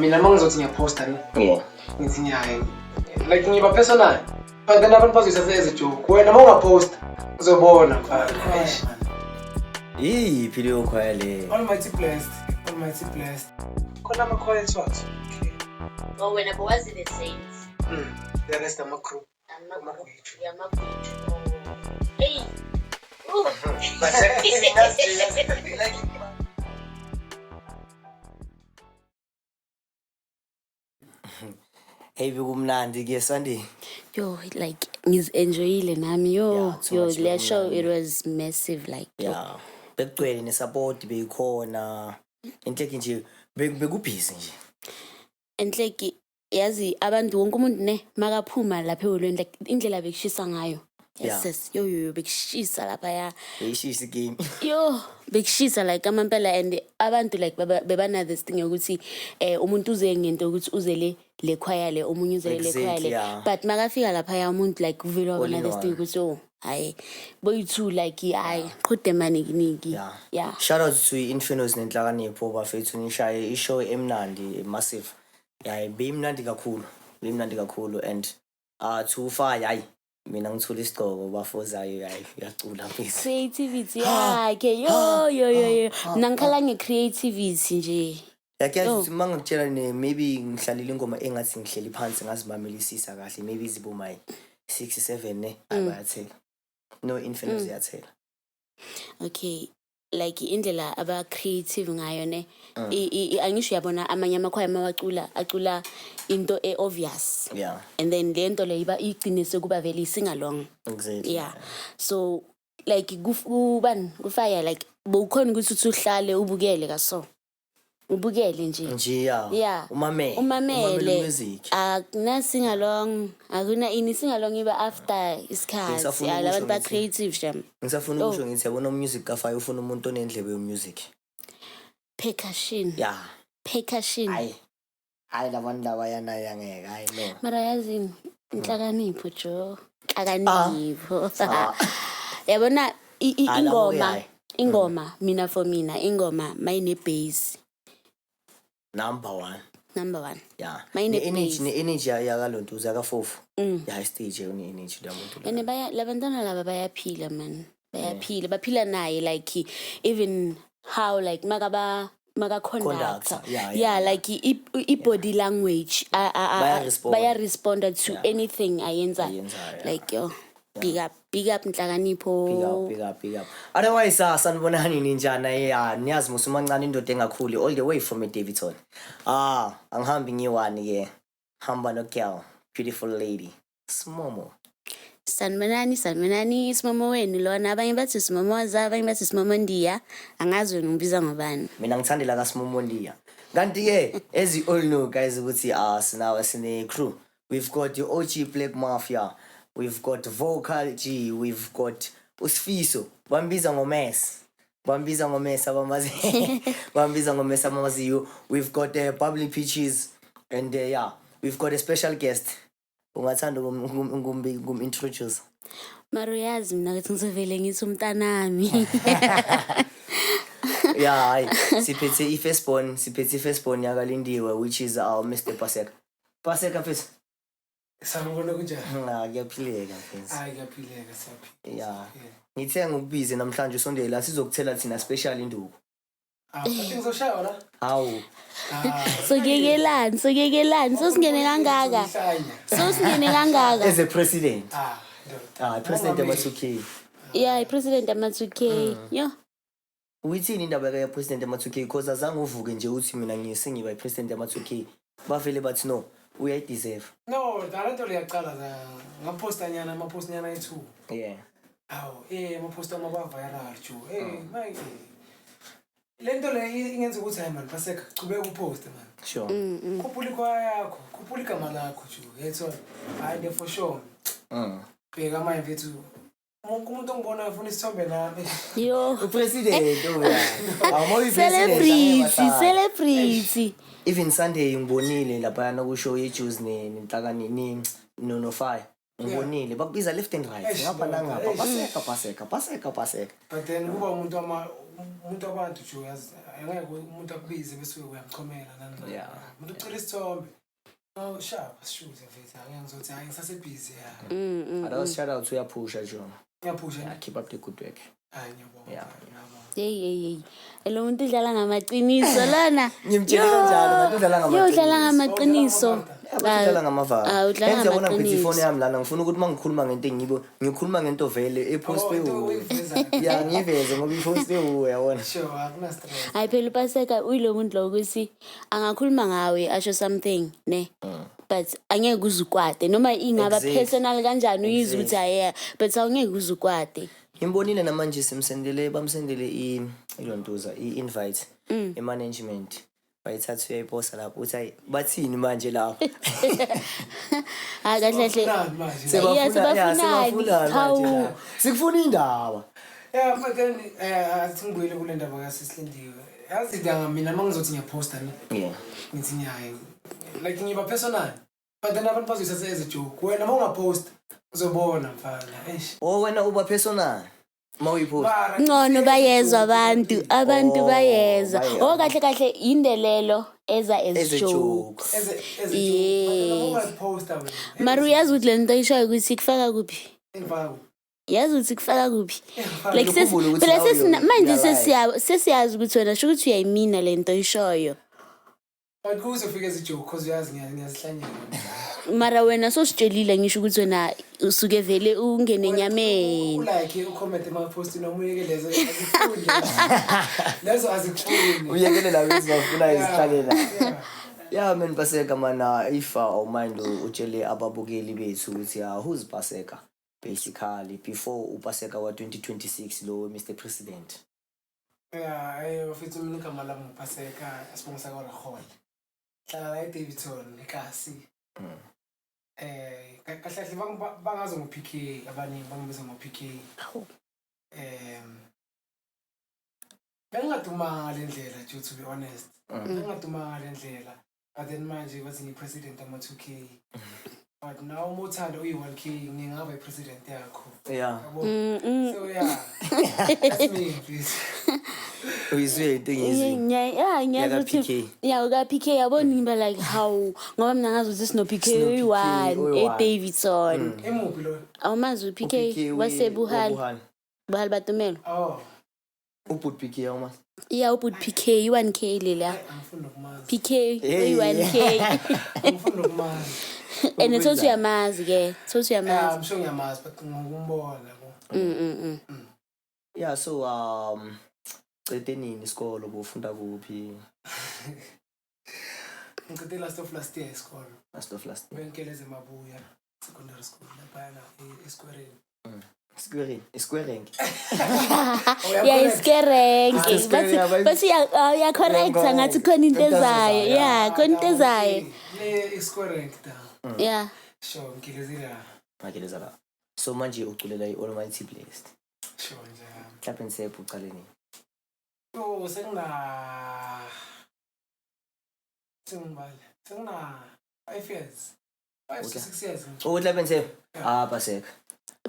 Mina uma ngizothi ngiyaphosta ne, ngithi ngiyaye like ngiba personal, but then abantu bazoyithatha as a joke. Wena uma ungaphosta uzobona, mfana. Eish. Iyiphi leyo khwaya leyo? Almighty blessed, almighty blessed. Khona amakhwaya ethiwathu. Okay. Oh, wena bowazi the Saints. The rest ama-crew. Amagwijo. Amagwijo. Oh. Hey. Ooh. But like, Hey, bekumnandi ke Sunday. Yo, like ngizi-enjoyile nami, yo. Yeah, too Yo, much le show, bekumnandi. it was massive, like yo. Yeah. Bekugcwele, nesupport beyikhona. Inhleki nje bekubhizi nje. Enhleki, yazi abantu, wonke umuntu ne makaphuma lapha eholweni, like indlela bekushisa ngayo. Yes, yo yo yo, bekushisa laphaya. Beyishisa igame. Yo, bekushisa like amampela, and abantu like bebana this thing yokuthi umuntu uze ngento ukuthi uze le khwaya le, omunye uze le khwaya le, but makafika laphaya umuntu like kuvele All wabona in this thing one. ukuthi oh hayi, boyi-two, like hayi, qhude manikiniki. Yeah. Shout out to Infinos nenhlakanipho, bafethu, nishaye ishow emnandi, massive. Yeah, beyimnandi kakhulu. Beyimnandi kakhulu, and to fire, hayi, mina ngithula isigqoko, bafozayo, hayi, uyacula mfethu. Creativity yakhe, yo yo yo yo, mina ngikhala nge-creativity nje. Like yazi Yo. ukuthi uma ngikutshela ne, maybe ngihlalile ingoma engathi ngihleli phansi ngazimamelisisa kahle, maybe zibo my 6 7 ne, abayathela. No, Infinos iyathela. Okay, like indlela aba-creative ngayo ne, angisho uyabona amanye amakhwaya mawacula acula into e-obvious, and then le nto le iba igcine sekuba vele i-sing-along. Yeah, so like kubani kufaya, like bowukhona ukuthi uthi uhlale ubukele kaso, ubukele nje. Nje ya. Yeah. Umamele. Umamele. Music. Akuna singalong, akuna ini, singalong iba after isikhathi. Ngisafuna Yeah, ukusho labantu ba-creative sham. Ngisafuna Oh. ukusho ngithi yabona umusic kaFire ufuna umuntu onendlebe yomusic. Percussion. Percussion. Hayi. Hayi, labantu laba yana yangeke. Hayi, no. Mara yazini, inhlakanipho jo, inhlakanipho, yabona Ah, labo-ke ingoma hhayi. ingoma mina, for mina ingoma mayine bass. Number 1. Number 1. Mayine Ne-energy bass. Ne-energy yakalontuza yakafofu. Ya, stage une-energy la muntu lo. And baya labantwana laba bayaphila man, bayaphila, baphila naye, like even how like makaba maka conductor. Conductor, yeah, Yeah, like i-body language Baya-respond. Baya-responda to anything ayenza. Ayenzayo, yeah. Like yo, big up, big up Nhlakanipho. Big up, big up, big up. Otherwise, sanibonani, ninjani? Yeah, niyazi mos umancane, indoda engakhuli, all the way from eDaveyton. Ah, angihambi ngiwani ke. Hamba no girl, beautiful lady. Smomo. Sanibonani, sanibonani, Simomo wenu lona. Abanye bathi Simomoza, abanye bathi Simomondiya, angazi wena ungibiza ngobani. Mina ngithandela kaSimomondiya. Kanti ke as you all know guys ukuthi sinawo, sine crew. We've got the OG Black Mafia. We've got Vocal G, we've got Usfiso. Bambiza ngoMes. Bambiza ngoMes abamazi. Bambiza ngoMes abamaziyo. We've got Bubbly Peaches and yeah, we've got a special guest. Ungathanda ukum introduce? Mara uyazi mina ukuthi ngizovele ngithi umntanami. Yeah, hayi, siphethe i-firstborn, siphethe i-firstborn yakaLindiwe, which is our Mr. Paseka. Paseka mfethu. Sanibona, kunjani? Ah, kuyaphileka mfethu. Hayi, kuyaphileka, siyaphila. Yeah. Ngithe ngikubize namhlanje usondele la, sizokuthela thina special induku. Ah, futhi ngizoshaywa la. Hawu. Ah, Sokuyekelani, sokuyekelani, sosingene kangaka. Ngizohlanya. Sosingene kangaka. As a president. Ah, ndoda. Ah, president yama 2K. Yeah, i-president ama-2K, yo. Uyithini indaba ya president yama 2K, because azange uvuke nje uthi mina ngisengiba i-president yama 2K. Bavele bathi no, uyayideserve. No, dala nto liyaqala za ngaphosta nyana, amapost nyana ayi-two. Awu, amapost ami aba viral jo. Manje le nto le ingenza ukuthi hayi man, Paseka, chubeka uposte man. Khuphula ikhwaya yakho, khuphula igama lakho jo. Yethola. Hayi ne, for sure. Bheka manje mfethu. Wonke umuntu ongibonayo ufuna isithombe nami. Yo. Upresident oya. Awumoyi. Celebrity, celebrity. Even Sunday ngibonile laphayana kushow ye-Juice nenhlakani ni no no fire. Ngibonile bakubiza left and right. Eish, Ngapha ndoda, nangapha. Eish. Paseka, Paseka, Paseka, Paseka. But then kuba umuntu ama umuntu wabantu jo, yazi. Angeke umuntu akubize bese uyamchomela nani nani. Umuntu ucela isithombe. Oh, sharp, sishuze mfethu. Angeke ngizothi hayi, ngisase-busy ya. Otherwise, shout out, uyaphusha jo. Ngiyaphusha. Yeah, keep up the good work. Hayi, ngiyabonga. Ngiyabonga. Hey, hey, hey. Lo muntu udlala ngamaqiniso lana. Ngimtshele kanjalo, ngathi udlala Yo, udlala ngamaqiniso. ngamaqiniso. Bathi udlala ngamavara. Ah, udlala Henze yabona ngiphethe ifoni ngamaqiniso. yami lana, ngifuna ukuthi uma ngikhuluma ngento engibo, ngikhuluma ngento vele epostwe Oh, into uwe. oyivezayo. Ya, ngiyiveze ngoba ipostwe uwe, yabona. Sure, akuna stress. Hayi phela, uPaseka uyilo muntu lo ukuthi angakhuluma ngawe, asho something ne. But angeke uze ukwate noma ingaba personal kanjani, uyizwe ukuthi hayi, but awungeke uze ukwate. Ngimbonile namanje simsendele, bamsendele ilontuza, i-invite, i-management bayithatha, uyayiposa lapho, uthi hayi, bathini manje lapho? Hayi, kahle kahle. Sebafunani manje? Yeah, Sebafuna, ya, sebafunani? sebafunani Hawu. manje la? Sikufuna indaba. Yeah, but then athi ngibuyele kule ndaba kaSis'Lindiwe. Yazi danga, mina uma ngizothi ngiyaphosta ne. Ngithi ngiyayi. Like ngiba personal. But then abantu bazoyithatha as a joke. Wena uma ungapost uzobona, mfana. Eish. O, wena uba personal uma uyipost? Mara Ngcono bayezwa abantu Oh, bayezwa. bayezwa. Oh, kahle kahle indelelo eza as As a joke. joke. As a joke. But then uma ungaposta wena. Mara uyazi ukuthi le nto ishoyo ukuthi kufaka kuphi? Engifaka. Yazi ukuthi kufaka kuphi? Engifaka. Like Ukhumbule ukuthi phela nawe manje uya live. sesiyazi ukuthi wena sho ukuthi uyayimina le nto oyishoyo. But kuzofika as a joke because uyazi ngiyazihlanyela. Mara wena sositshelile, ngisho ukuthi wena usuke vele ungene enyameni. Ulike, ucomment emapostini noma uyeke, lezo azikufuni. Lezo azikufuni. Uyekele labo ezibafunayo zihlale la. Yeah. Yeah man, Paseka man, if awumind utshele ababukeli bethu ukuthi who's Paseka basically before uPaseka wa 2026 lo Mr President. Yeah, bafethu, mina igama lami nguPaseka, isibongo sakwaRahole. Hlala la eDaveyton, eKasi. Kahle kahle bangazi ngo-PK, abaningi bangibiza ngo-PK. Bengingadumanga ngale ndlela nje, to be honest. Bengingadumanga ngale ndlela. But then manje bathi ngiyi-president ama-2K. But now uma uthanda uyi-1K, ngingaba i-president yakho. Yabo? So yeah. That's me, please. Uyizwe into engiyizwile. Ya, ngiyazi Yaka ukuthi PK. Ya, uka PK, yabona, ngiba like, hawu, ngoba mina ngazi ukuthi sino PK Sino PK oyi-one oyi-one. eDaveyton. Emuphi lo? Awumazi u-PK U-PK wasebuhali? wabuhali. Buhali batumelo. Oh, Ubhut PK awumazi? Ya, ubhuti PK i-1K lela. Angifuni nokumazi. PK Hey. oyi-1K. Angifuni nokumazi. And thothi uyamazi ke, thothi Yeah, uyamazi. I'm sure ngiyamazi, but ngokumbona yabo. Yeah, so cede nini isikolo, bufunda kuphi? Ngicede last of last year isikolo. Last of last year. Benkeleze Mabuya Secondary School laphayana eSquareni. Square, square. Ya, iskerenke. Mr. Square, Bathi yeah, bathi uyacorrecta ngathi khona into ezayo, ya, khona into ezayo. Le iSquare da. Ya. Sure, ngikelezile la. Makeleza la. So manje uculela i-Almighty Blessed. Sure nje. Clap and Tap uqale nini? Oh, sengibale. Sengina 5 years. 5 to 6 years. Oh, Clap and Tap. Ah, Paseka.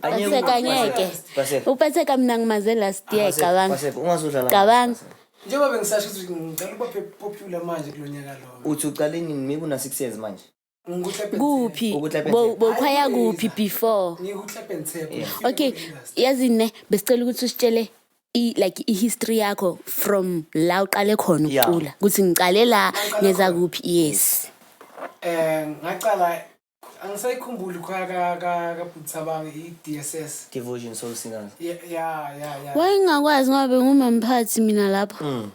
Paseka angeke. Paseka. UPaseka mina ngimaze last year, cabanga. Paseka, ungazudlala. Cabanga. Njengoba bengisasho ukuthi ngicela ukuba popular manje kulonyaka lo. Uthi uqale nini? Maybe una 6 years manje. Ngiku-Clap and Tap. Kuphi? Uku-Clap and Tap. Bokhwaya kuphi before? Ngiku-Clap and Tap. Okay, yazi ne, besicela ukuthi usitshele like i-history yakho from la uqale khona ukucula, ukuthi ngicale la, ngeza kuphi, yes. Ngaqala, angisayikhumbuli, khaya ka ka kaButhabang i-DSS. Devotion Soul Singers. Yeah. Wayengakwazi ngoba bengumamphathi mina lapho.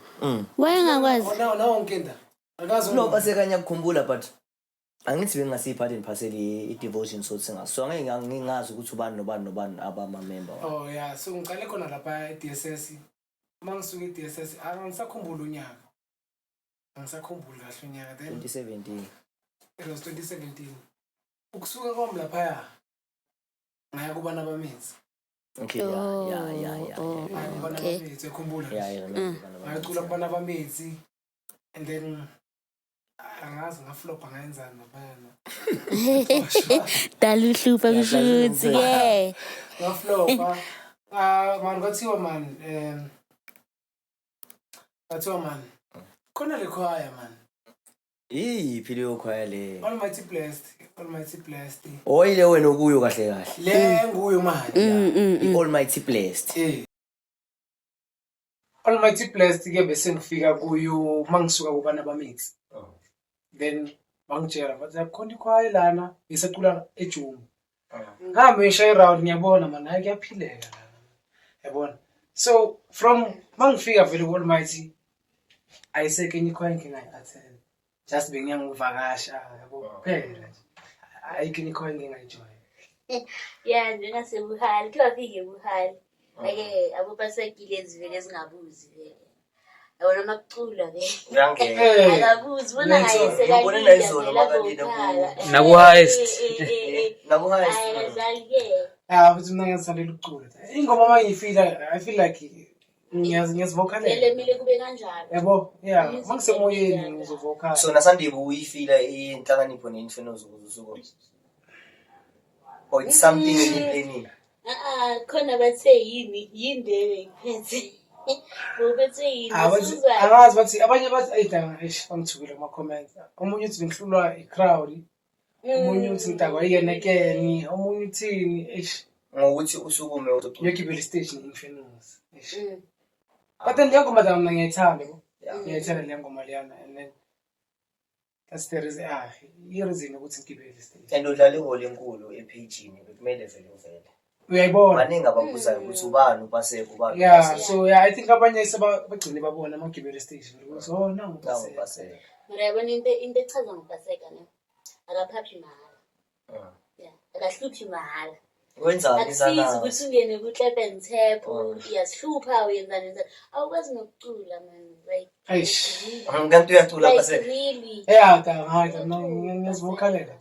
Wayengakwazi. Oh, now nginda. Akazi. No, Paseka, ngiyakukhumbula, but angithi bengingasiyiphathi ngiphasele i-Devotion Soul Singers. So angeke ngingazi ukuthi ubani nobani nobani abama-member. Oh yeah, so ngiqale khona lapha e-DSS. Uma ngisuka e-DSS angisakhumbuli unyaka. Angisakhumbuli kahle unyaka then. 2017. It was 2017. Ukusuka kwami laphaya ngaya kubana bamitsi. Okay, yeah. Oh, Ngaya kubana bamitsi, uyakhumbula? Yeah, I remember kubana bamitsi. Ngayocula kubana bamitsi and then angazi ngaflopa, ngayenzani laphayana. Dala uhlupha Yeah, kusho dala ukuthi ke. Ngaflopa. Ah man, kwathiwa man, Bathiwa man, khona le choir man. Iyiphi leyo khwaya leyo? Almighty Blessed, Almighty Blessed. Oyile wena okuyo kahle kahle. Le nguyo manje. I-Almighty Blessed. Almighty Blessed ke bese ngifika kuyo mangisuka kubana bamix. Then bangitshela bathi akukhona ikhwaya lana ngisacula eJuma. Ngihambe ngishaye round ngiyabona man, hayi kuyaphileka lana. Yabona. So from mangifika vele ku Almighty ayisekho enye ikhwaya engingayi-attend. Just bengiyangivakasha yabo kuphela nje. Ayikho enye ikhwaya engingayijoyina. Yeah, njengasebuhali, kuthiwa fike ebuhali. Ake abopasekile ezivele ezingabuzi vele. Yabona makuculwa vele. Uyangena. Akabuzi, bona Ngiyayithola. Ngibone nayizolo makalina Naku-highest. Naku-highest. Akadlali-ke. Ah, futhi mina ngiyazithandela ukucula. Ingoma uma ngiyifila, I feel like ngiyazivokhalela. Vele kumele kube kanjalo. Yabo, yeah, Music uma ngisemoyeni kanjalo. ngizovokhala. So naSunday buyifila inhlakanipho ne-infernos ukuze usuke. Or it's something eniplanile. Ah, khona bathe yini yindebe ngiphethe. Bophethe yini? Ah, bathi Usuzwa? angazi bathi abanye bathi ayi danga eish bangithukile kuma comments. Omunye uthi bengihlulwa i-crowd, omunye uthi ngidakwa iyenekeni, omunye uthini eish Ngokuthi usukume uzocula. ngiyogibela istage ne-infernos. Eish. But then leyo ngoma mina ngiyayithanda yabo. Ngiyayithanda leyo ngoma leyana and then that's the reason, i-reason ukuthi ngigibele istage. And udlala ihole enkulu ephejini bekumele vele uvele. Uyayibona? Baningi ababuzayo ukuthi ubani uPaseka, ubani Yeah, uPaseka. so yeah, I think abanye sebagcine babona amagibele stage ukuthi oh no, Nangu uPaseka. uPaseka. Mara yabona into echaza ngoPaseka ne. Akaphaphi mahhala. Yeah, akahluphi mahhala. Wenzani Akusizi izana? ukuthi ungene ku-clap and tap, uyasihlupha uyenzani wenzani. Awukwazi nokucula man. Like Eish. really. Kanti uyacula Like Paseka. really. Yeah, ta hayi ta mina ngiyazivokhalela.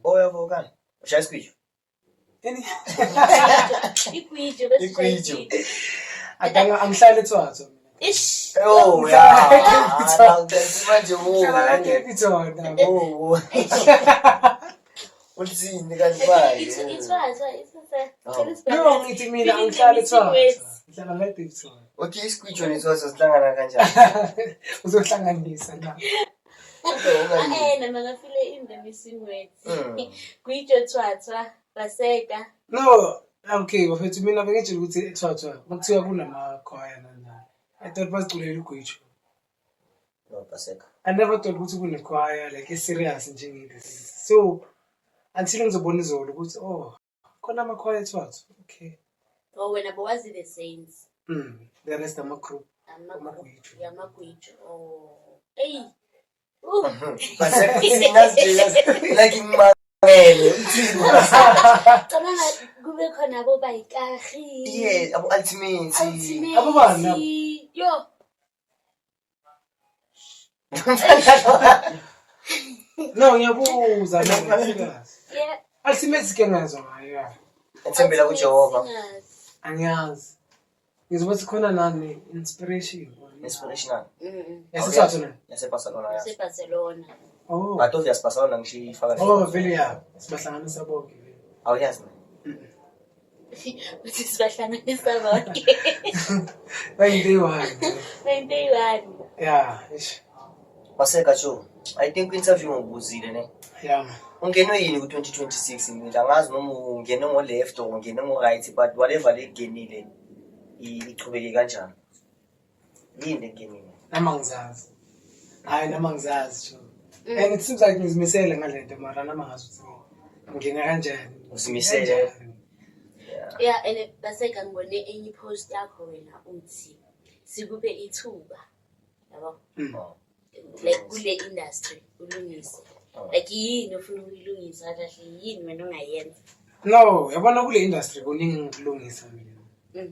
Oh uyavokala. Ushaya isigwitsho. Any Igwijo bese Igwijo. Adanga angihlali ethwatho mina. Ish. Oh yeah. Manje Ngihlala la wo. Cape Oh. Uthini kanti manje? Ithwatha, ithwatha. Oh. No, ngithi mina angihlali ethwatho. Ngihlala la Cape Town. Okay, isigwitsho nethwatho sihlangana kanjani? Uzohlanganisa na. Eh, nama ngafile in the missing words. Gwijo thwathwa, Paseka. No, okay, bafethu mina bengitshela ukuthi ethwathwa makuthiwa kunamakhwaya nani nani. I thought baziculela igwijo. No, Paseka. I never thought ukuthi kunekhwaya like e-serious njengele. So until ngizobona izolo ukuthi oh khona amakhwaya ethwathwa. Okay. Oh wena bowazi the saints. The rest ama-group. Amagwijo. Yamagwijo. Oh. Hey. Paseka ngazi nje like ngimangele uthini Paseka? Cabanga kube khona abo bayikahi. Yeah, abo ultimate. Ultimate. Abo bani labo? Yo. No, ngiyabuza no, serious. Yeah. Ultimate ke ngezwa ngayo. Yeah. Ethembela kuJehova. Singers. Angiyazi. Ngizobathi khona nani inspiration. Inspirational. Yasethwathwa na? Yase Barcelona yazi. Barcelona. Oh. But obvious Barcelona ngisho ifaka. Oh, vele ya. Sibahlanganisa bonke vele. Awuyazi man. Uthi sibahlanganisa bonke. Bayinto eyi-one. Bayinto eyi-one. Yeah, eish. Paseka Joe. I think interview ngikubuzile ne. Yeah man. Ungenwe yini ku-2026 mina angazi noma ungene ngo-left or ungene ngo-right but whatever le ngenile ichubeke kanjani yini le ngenile? Nami angizazi. Hayi nami angizazi Joe. And it seems like ngizimisele ngale nto mara nami angazi ukuthi ngingena kanjani. Uzimisele. Kanjani. Yeah, and Paseka ngibone enye post yakho wena uthi sikuphe ithuba. Yabo? Like kule industry ulungise. Like yini ofuna ukuyilungisa kahle yini wena ongayenza? No, yabona kule industry kuningi engikulungisa mina.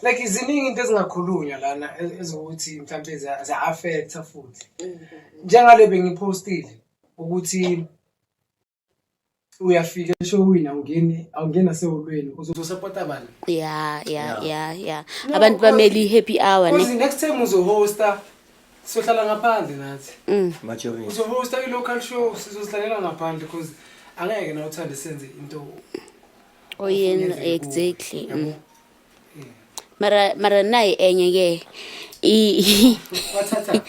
Like iziningi into ezingakhulunywa lana ezokuthi mhlambe za-affecta futhi. Njengale bengipostile ukuthi uyafika eshowini awungeni naseholweni uzosupporta bani? Yeah. Abantu bamele i-happy hour ne. Because next time uzohosta sizohlala ngaphandle nathi. Majority. Uzohosta i-local show sizozihlalela ngaphandle because angeke na uthande senze into Oyenza ofuna exactly. Yabo? Mara nayi enye ke. Wathatha.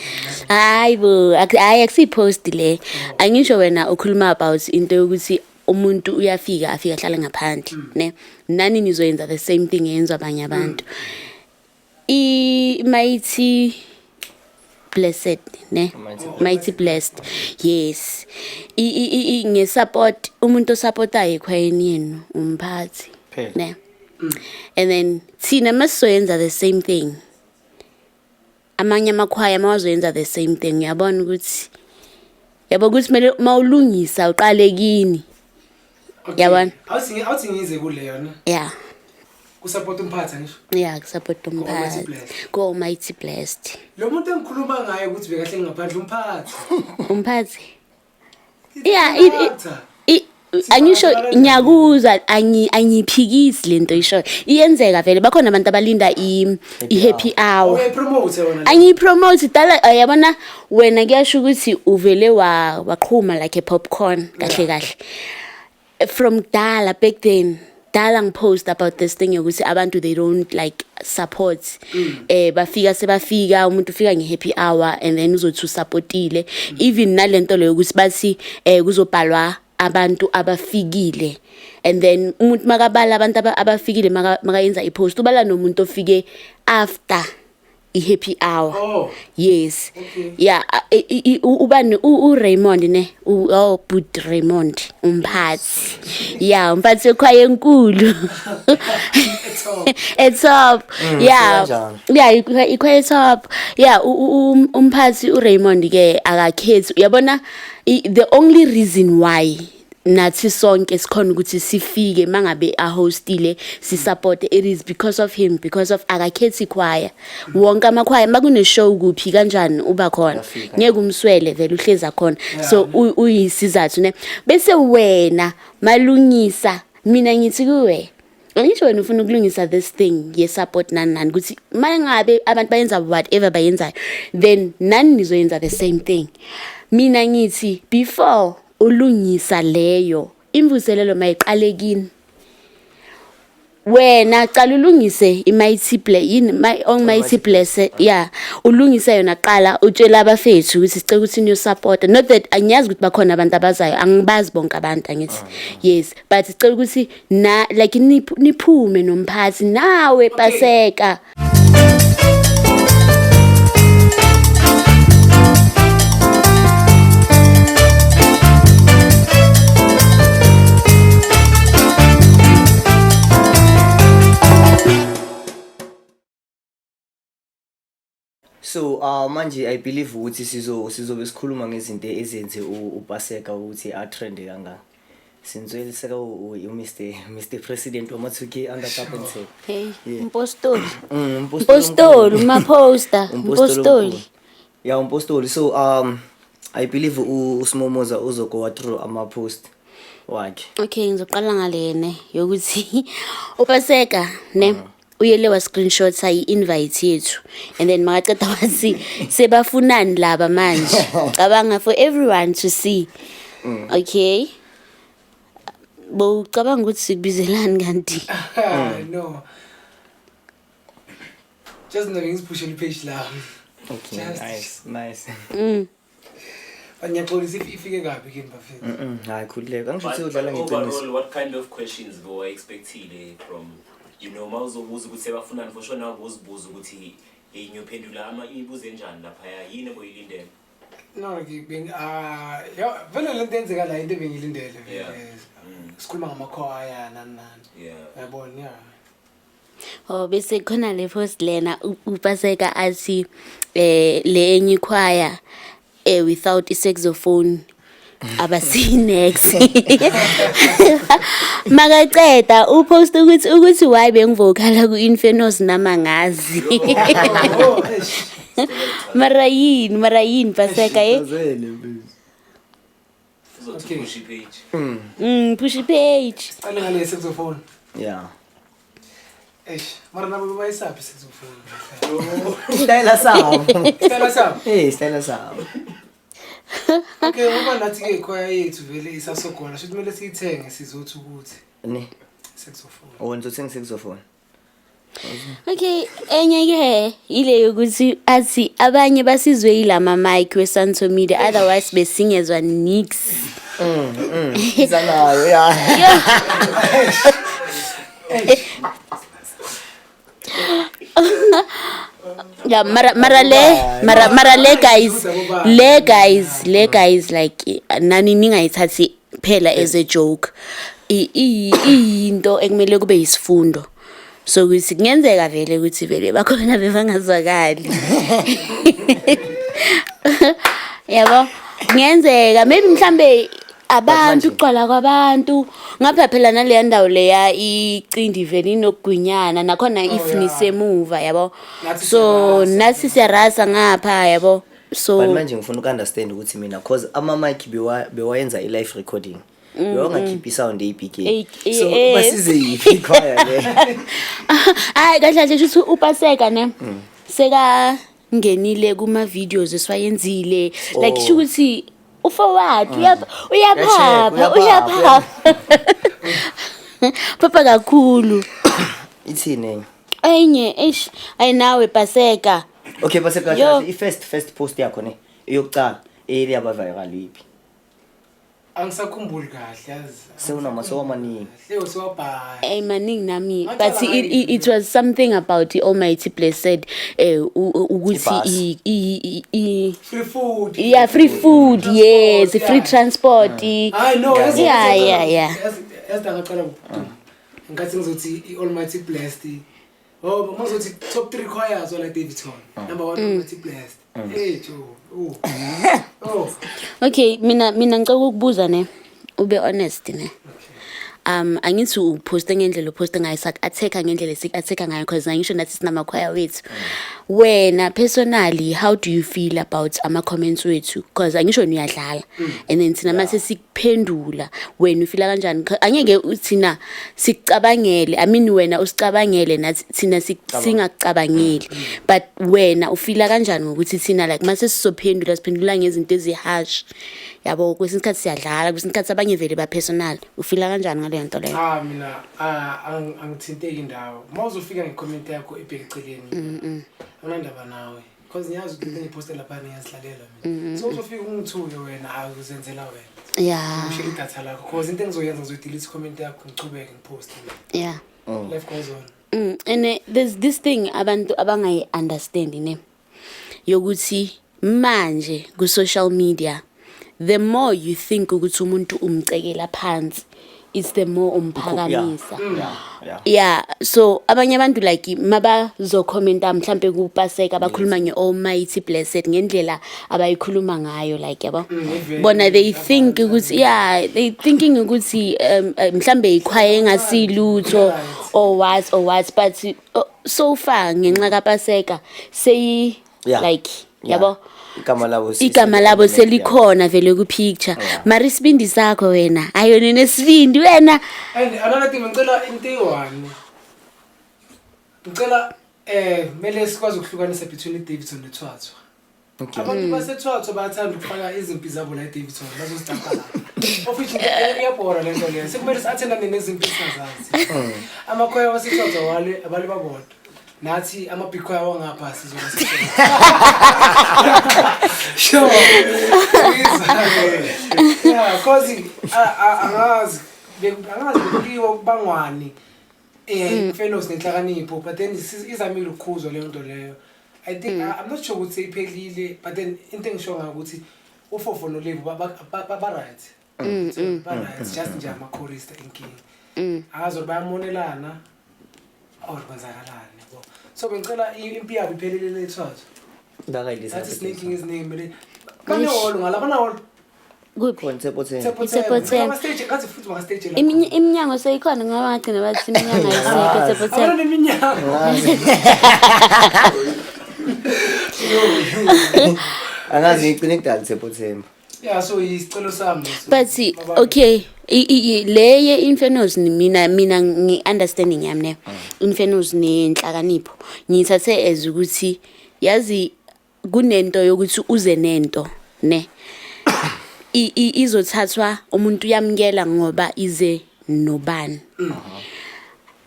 Hayi bo, hayi akusiyi-post le. Angisho wena ukhuluma about into yokuthi umuntu uyafika afika ahlale ngaphandle, ne? Nani nizoyenza the same thing eyenziwa abanye abantu. I-Mighty Blessed, ne? Mighty Blessed. Yes. Nge-support umuntu osupportayo ekhwayeni yenu umphathi, Phela. ne? And then thina masizoyenza the same thing. Amanye amakhwaya mawazoyenza the same thing, uyabona ukuthi yabo ukuthi kumele mawulungisa uqale kini. Okay. Yabona. Awuthi ngize kuleyo ne. Yeah. Kusupport umphathi ngisho. Yeah, kusupport Almighty umphathi. Blessed. Go Almighty Blessed. Lo muntu engikhuluma ngaye ukuthi bekahleli ngaphandle umphathi. Umphathi. It's Yeah, character. Angisho kanjani? ngiyakuzwa angiyiphikisi lento isho. Iyenzeka vele bakhona abantu abalinda i happy hour. Uyayipromote wena. Angiyipromote dala, yabona wena kuyasho ukuthi uvele waqhuma like a popcorn kahle kahle. From dala back then dala ngipost about this thing yokuthi abantu they don't like support, bafika sebafika umuntu ufika nge-happy hour and then uzothi usupportile, even nalento leyo ukuthi bathi kuzobhalwa abantu abafikile and then umuntu makabala abantu abafikile makayenza ipost ubala nomuntu ofike after i-happy hour. Oh. Yes. Okay. Yeah, ubani uRaymond ne, oh Bud Raymond umphathi. Yeah, umphathi wekhwaya enkulu. Top. Etop. Yeah. Kanjani? Yeah, ikhwaya top. Yeah, umphathi uRaymond ke akakhethi. Uyabona the only reason why nathi sonke sikhona ukuthi sifike mangabe ahostile sisupport, it is because of him, because of akakhethi choir, wonke amakhwaya makune show kuphi kanjani uba khona. Uyafika. Ngeke umswele vele, uhleza khona, so uyisizathu ne. Bese wena malungisa, mina ngithi kuwe, angisho wena ufuna ukulungisa this thing ye-support nani nani, ukuthi mangabe abantu bayenza whatever bayenzayo then nani nizoyenza the same thing. Mina ngithi before ulungisa leyo imvuselelo mayiqale kini wena, cala ulungise i-Mighty Play yini my Almighty Blessed. Yeah, ulungise yona qala, utshela abafethu ukuthi sicela ukuthi niyo support. Not that angiyazi ukuthi bakhona abantu abazayo, angibazi bonke abantu angithi, yes, but sicela ukuthi na like niphume nomphathi nawe paseka. So manje I believe ukuthi sizobe sikhuluma ngezinto ezenze uPaseka ukuthi a trend kangaka. Sinzweliseka u Mr President wama 2K under carpenter. Hey, umpostoli. Umpostoli. Umpostoli, umaposter. Umpostoli umpostoli. omkhulu. Yeah, umpostoli. So I believe uSimomoza uzogo through ama post wakhe. Okay, ngizoqala ngalene yokuthi uPaseka ne uyele wa screenshot i-invite yethu and then makaceda wathi sebafunani laba manje, cabanga, for everyone to see. Okay, bowucabanga ukuthi sikubizelani kanti? No. Just mina ngiziphushela ipage lami. Okay, nice, nice. But ngiyaxolisa if ifike kabi kini bafethu. Hayi khululeka. Angisho But ukuthi udlala ngeqiniso. Overall, what kind of questions were expectile from mawuzobuza ukuthi sebafunani, for sure nawe uzibuza ukuthi hey, ngiyophendula ama imibuzo enjani laphaya, yini boyilindele? No, like beng ya vele lento yenzeka la into ebengilindele vele. Sikhuluma ngamakhwaya nani nani. Yabona, yeah. Oh, bese khona le post lena uPaseka athi le enye ikhwaya without i-saxophone abasinex. Makaceda upost ukuthi why bengivocala ku-Infernos nama ngazi. Oh, eish. Mara yini Paseka? Chazele, please. Uzothi push page. Push page. Siqale ngale saxophone. Yeah. Eish, mara nabo bayisaphi saxophone? Style sabo. Style sabo. Eh, style sabo. Okay, ngoba nathi ke ikhwaya yethu vele isasogola, shuthi kumele siyithenge sizothi ukuthi Ne. saxophone. Oh, ngizothenga saxophone. Okay, enye ke ile yokuthi athi abanye basizwe yilama mic weSanto Media, otherwise besingezwa nix. Izanayo, ya. Yeah, mara le guys, like, nani ningayithathi phela as a joke. Iyinto ekumele kube yisifundo. So ukuthi kungenzeka vele ukuthi vele bakhona bebangazwakali. Yabo, kungenzeka maybe mhlambe abantu kuqala kwabantu ngapha phela naleya ndawo leya icindi vele inokugwinyana nakhona if nisemuva, yabo. Nathi So siyarasa. Nathi siyarasa ngapha, yabo, so But manje ngifuna uku-understand ukuthi mina, cause ama-mic bewayenza i-live recording, bewangakhiphi isound eyibhikeni. So basize yiphi ikhwaya le? Hayi, kahle kahle shuthi uPaseka ne seka ngenile kuma videos esiwayenzile, like, sho ukuthi uforward uyaphapha. Uyaphapha. Uyaphapha phapha kakhulu. Ithini enye? Enye, eish, ayinawe Paseka. Okay, Paseka. Yo. Kahle, i-first post yakho ne, eyokucala eyaba viral, yiphi? Angisakhumbuli kahle, yazi. Sewamaningi. Leyo sewabhala. Eh, maningi nami, Ngacala but it was something about the Almighty Blessed, ukuthi Ibhasi. Free food. Yeah, free food. Transport, Yes, free transport. Hayi no, yazi. Yazi ngaqala ngathi ngizothi i-Almighty Blessed. Oh, mangizothi top 3 choirs wala Daveyton. Number 1, Almighty Blessed. Hey Joe. Oh. Oh. Okay, mina ngicela ukukubuza ne, ube honest ne. Angithi uposte ngendlela uposte ngayo, sak-attack ngendlela esik-attack ngayo, because angisho nathi sinamakhwaya wethu. Wena personally, how do you feel about ama-comments wethu? Because angisho niyadlala and then thina mase sikuphendula, wena ufila kanjani? Angeke thina sikucabangele, I mean, wena usicabangele, nathi thina singakucabangeli, but wena ufila kanjani ngokuthi thina, like, mase sizophendula siphendula ngezinto ezi-harsh, yabo? Kwesinye isikhathi siyadlala, kwesinye isikhathi abanye vele ba-personal. Ufila kanjani ngaleyo nto leyo? Cha, mina angithinteki indawo. Uma uzofika ngecomment yakho ebheke eceleni. Anginandaba nawe. Because ngiyazi ukuthi into engiphoste lapha ngiyazidlalela mina. So uzofika ungithuke wena, akuzenzela wena. Ushela idatha lakho, because into engizoyenza, ngizoyidelete comment yakho, ngichubeke ngiposte mina. Life goes on. And there's this thing abantu abangayi-understand ne, yokuthi manje ku-social media, the more you think ukuthi umuntu umcekela phansi, it's the more umphakamisa. Yeah, so abanye abantu, like, mabazokhomenta mhlambe kuPaseka, bakhuluma nge-Almighty Blessed ngendlela abayikhuluma ngayo, like, yabo, bona they think ukuthi, yeah, they thinking ukuthi mhlambe ikhwaya engasilutho or what, but so far ngenxa kaPaseka seyi like, yabo, Igama labo igama labo selikhona vele ku-picture. Mara isibindi sakho wena, ayona nesibindi wena. And another thing, ngicela into eyi-one. Ngicela kumele sikwazi ukuhlukanisa between iDaveyton neThwathwa. Abantu baseThwathwa bayathanda ukufaka izimpi zabo la eDaveyton, bazozidampa la. Of which iyabhora le nto leyo. Sekumele si-attendane nezimpi esingazazi. Amakhwaya waseThwathwa wale abale babodwa. Nathi ama-big choir wangapha sizoba. Sure. Yeah, cause angazi bekuliwa kubangwani. Fellows nenhlakanipho, but then izamile ukukhuzwa leyo nto leyo. I think I'm not sure ukuthi iphelile, but then into engisho ngayo ukuthi uFofo noLevu ba right. So, ba right, just nje ama-chorista inkinga. Angazi ukuthi bayamonelana or kwenzakalani, yabo. So bengicela impi yabo iphelele leThwathwa. Nathi siney'nkinga eziningi, kumele banehholo ngala, banahholo. Kuphi? Khona Tshepo. Tshepo Themba. Ama-stage ngathi futhi banga-stage la. Iminyango seyikhona, ngoba ngagcina bathi iminyango ayisekho Tshepo Themba. Abana neminyango. Angazi, ngigcine kudala Tshepo Themba. Yeah, so isicelo sami leso. But okay, le ye-Infernos, mina ngi-understanding yami ne, Infernos nenhlakanipho ngiyithathe as ukuthi, yazi, kunento yokuthi uze nento ne, izothathwa umuntu uyamukela ngoba ize nobani.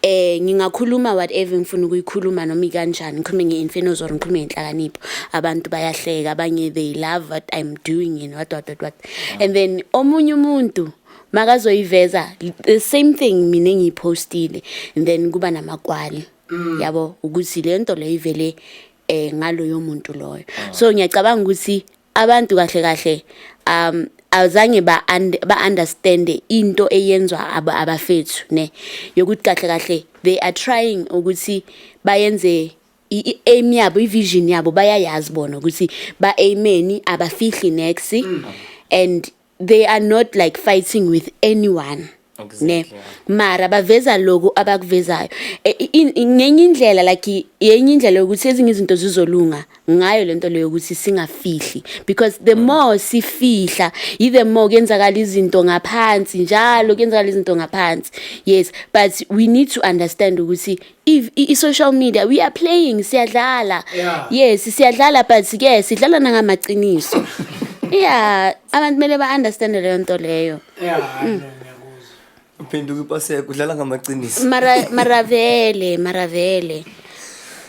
Ngingakhuluma whatever ngifuna ukuyikhuluma noma ikanjani, ngikhulume nge-infernos or ngikhulume ngenhlakanipho, abantu bayahleka, abanye they love what I'm doing and what what what what. And then omunye umuntu makazoyiveza the same thing mina engiyipostile, and then kuba namakwali, yabo, ukuthi le nto leyo ivele ngaloyo muntu loyo. So ngiyacabanga ukuthi abantu kahle kahle azange ba understand into eyenzwa abafethu ne, yokuthi kahle kahle they are trying ukuthi bayenze i-aim yabo, i-vision yabo. Bayayazi bona ukuthi ba-aimeni, abafihli next, and they are not like fighting with anyone ne. Mara baveza lokhu abakuvezayo. Ngenye indlela, like yenye indlela yokuthi ezinye izinto zizolunga ngayo lento leyo, ukuthi singafihli, because the more sifihla, the more kuyenzakala izinto ngaphansi njalo, kuyenzakala izinto ngaphansi. Yes, but we need to understand ukuthi if i-social media, we are playing, siyadlala. Yes, siyadlala, but ke sidlala nangamaqiniso. Yeah, abantu kumele ba-understand leyo nto leyo. Yeah, hayi, no, ngiyakuzwa. Uphenduka ipaseka, udlala ngamaqiniso. Mara vele, mara vele,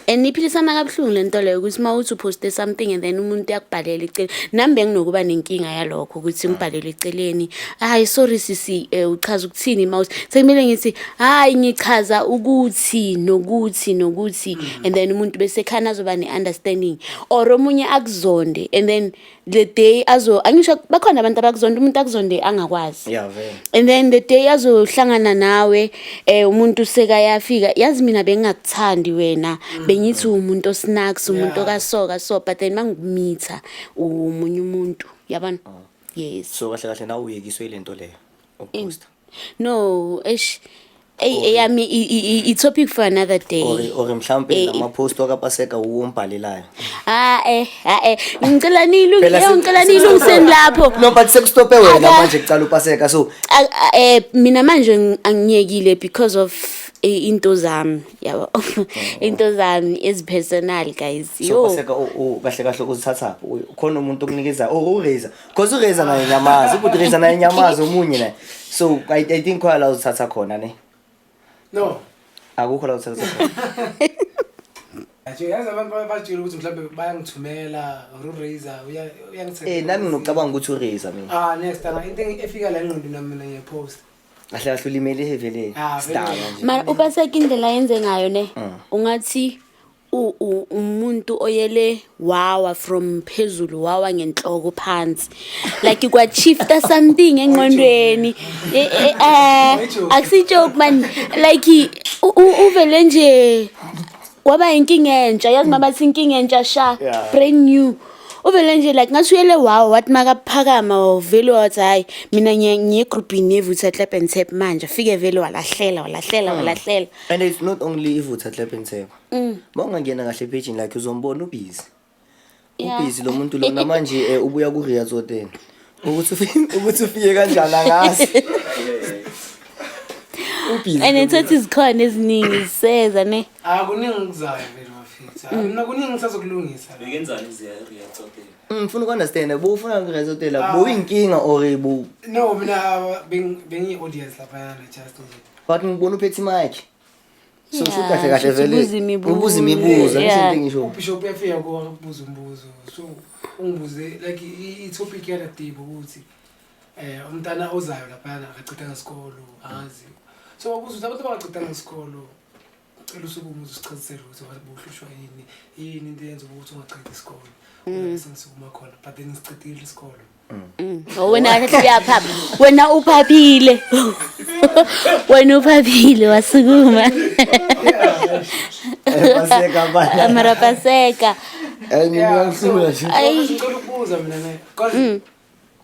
and iphilisana kabuhlungu le nto leyo, ukuthi uma uthi uphoste something and then umuntu uyakubhalela eceleni. Nami benginokuba nenkinga yalokho, ukuthi ngibhalele eceleni, "Hayi, sorry sisi, uchaza ukuthini mawuthi?" Sekumele ngithi, "Hayi, ngichaza ukuthi nokuthi nokuthi," and then umuntu bese khana azoba ne-understanding, or omunye akuzonde, and then the day azo, angisho bakhona abantu abakuzonda, umuntu akuzonde angakwazi. Yeah, vele. And then the day azohlangana nawe, umuntu sekayafika, "Yazi mina bengingakuthandi wena, bengithi umuntu osnacks, umuntu okasoka so, but then mangikumitha umunye umuntu," yabona? Yes. So kahle kahle nawe uyekiswe ile nto leyo, ukuposta? No, eish, eyami i-topic for another day. Or mhlawumbe lama-post wakapaseka uwombhalelayo? Ah, ah, ngicela niyilungise. Phela Ngicela niyilungiseni lapho. No, but sekustope wena manje, kucala upaseka, so Mina manje angiyekile because of into zami, yabo, into zami ezi-personal, guys. So Yo. Paseka, kahle kahle uzithathaphi? Khona umuntu okunikeza or uReza? Because uReza naye nyamazi, ubhuti Reza naye nyamazi omunye naye, so I think khona la uzithatha khona ne? No. Akukho la uzithatha khona. Nje yazi abantu bajule ukuthi mhlawumbe bayangithumela or uRazer uyangithengela. Nami nginocabanga ukuthi uReza mina. Ah, next time into efika la engqondweni nami, mina ngiyapost. Kahle kahle ulimele vele. Ah, sidaba vele. nje. Mara upaseka, indlela ayenze ngayo ne, ungathi umuntu oyele wawa from phezulu, wawa ngenhloko phansi, like kwa-shifta something engqondweni. Akusi-joke man, like uvele nje waba inkinga entsha, yazi mabathi inkinga entsha sha. Brand new, uvele nje like ngathi uyele wawa, wathi makaphakama wavele wathi, "Hayi, mina ngiye egrupini yeVutha Clap and Tap manje." Afike vele walahlela, walahlela, walahlela. And it's not only iVutha Clap and Tap. Ma ungangena kahle epagini like uzombona ubhizi. Ubhizi lo muntu lona manje, ubuya ku-Rea Tsotella. Ukuthi ufike kanjani angazi, ubhizi. And ithothi zikhona eziningi ziseza ne. Ah, kuningi okuzayo vele bafethu. Ah, mina kuningi ngisazokulungisa. Bekenzani kuZiya Tsotella? Ngifuna uku-understand, bowufuna ku-Rea Tsotella, bowuyinkinga or bu No, mina bengiyi-audience laphayana just nje. But ngibona uphethe imic, so sho kahle kahle shuthi vele ubuza imibuzo. Ubuza imibuzo. Angisho into engisho. Ubishop uyafika kubuza umbuzo, so ungibuze like i-topic yala-deep ukuthi umntana ozayo laphayana akachithanga isikolo, angazi. So wabuza ukuthi abantu abangachithanga isikolo, cela usukume uzichazisele ukuthi buhlushwa yini, yini into eyenza ukuthi ungaqedi isikolo. Sengisukuma khona, but then ngisicedile isikolo. Oh, wena kahle uyaphapha, wena uphaphile, wena uphaphile, wasukuma. Paseka bana. Mara paseka. Mina ngiyahlula nje. Ayi. Ngicela ukubuza mina ne, because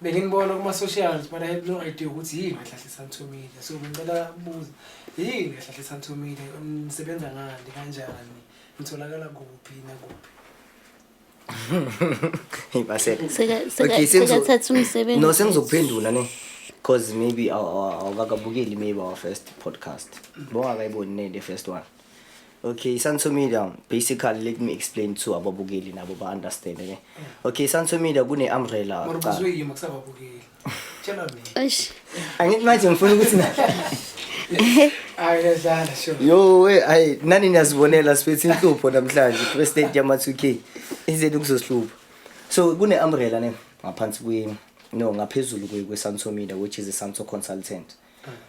benginibona kuma-socials, but I had no idea ukuthi yini kahle hle Santo Media. So bengicela ukubuza, yini kahle hle Santo Media? Nisebenza ngani, kanjani, nitholakala kuphi nakuphi? Hey, Paseka. Okay, sekathatha umsebenzi. No, sengizokuphendula ne, cause maybe awukakabukeli maybe our first podcast, bongakayiboni ne, the first one. Okay, Santo Media, basically, let me explain to ababukeli nabo ba-understand ne. Okay, Santo Media kune-umbrella Mara kuqala. ubuzwe yimi, akusababukeli, tshela mina. Eish. Angithi manje ngifuna ukuthi na Hayi, uyadlala, sure. Yo we, hayi, nani niyazibonela, siphethe inhlupho namhlanje. President yama 2K ize ukuzohlupha. So kune umbrella ne ngaphansi kwe, no, ngaphezulu kwe Santo Media, which is a Santo Consultant.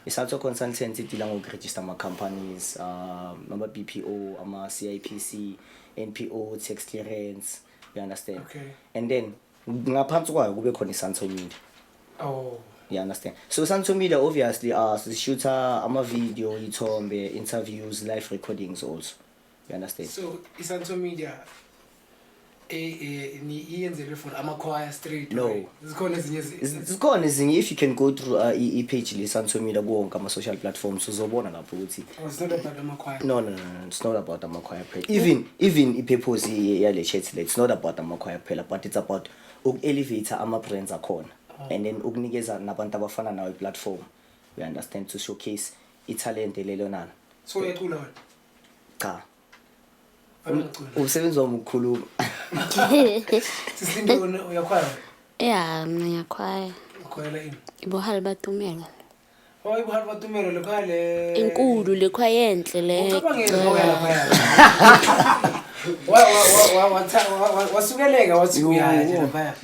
I-Santo Consultant i-deala ngokuregister ama-companies, ama BPO, ama CIPC, NPO, tax clearance, you understand? Okay. And then ngaphansi kwayo kube khona i-Santo Media. Oh. You understand? So Santo Media, obviously, sishoota ama video, ithombe, interviews, live recordings also. You understand? So iSanto Media ni iyenzelwe for amakhwaya straight? No. Right? Zikhona ezinye Zikhona ezinye. If you can go through i-page le Santo Media kuwo wonke ama-social platforms, uzobona lapho ukuthi Oh, it's not about amakhwaya. No, it's not about amakhwaya kuphela. Even i-purpose yale chat le, it's not about amakhwaya kuphela, but it's about uku-elevate ama-brands akhona and then ukunikeza nabantu abafana nawe i-platform, you understand, to showcase ithalente lelo nalo. So uyacula wena? Cha. Awungacula. Umsebenzi wami ukukhuluma. Sisilinde, wena uyakhwaya wena? Ya, mina ngiyakhwaya. Ukhwayela ini? Ibohali batumelo. Oh, ibuhali batumelo, le khwaya le. Enkulu le khwaya, enhle le. Ucabangele ngokuya laphaya. Wa wa wa wa wasukeleka wathi uyaya nje laphaya.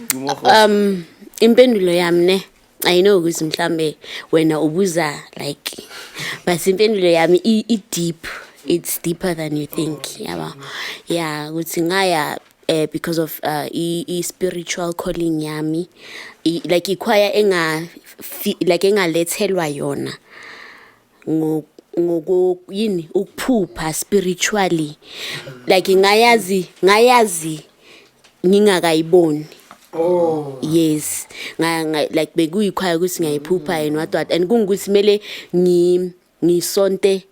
Impendulo yami ne, I know ukuthi mhlambe wena ubuza like, but impendulo yami i deep, it's deeper than you think, yaba. Yeah, ukuthi ngaya because of i spiritual calling yami. Like ikhwaya enga like engalethelwa yona ngoko yini, ukuphupha spiritually, like ngayazi ngingakayiboni. Oh. Yes, like bekuyikhwaya ukuthi ngiyayiphupha and what what, and kungukuthi kumele ngisonte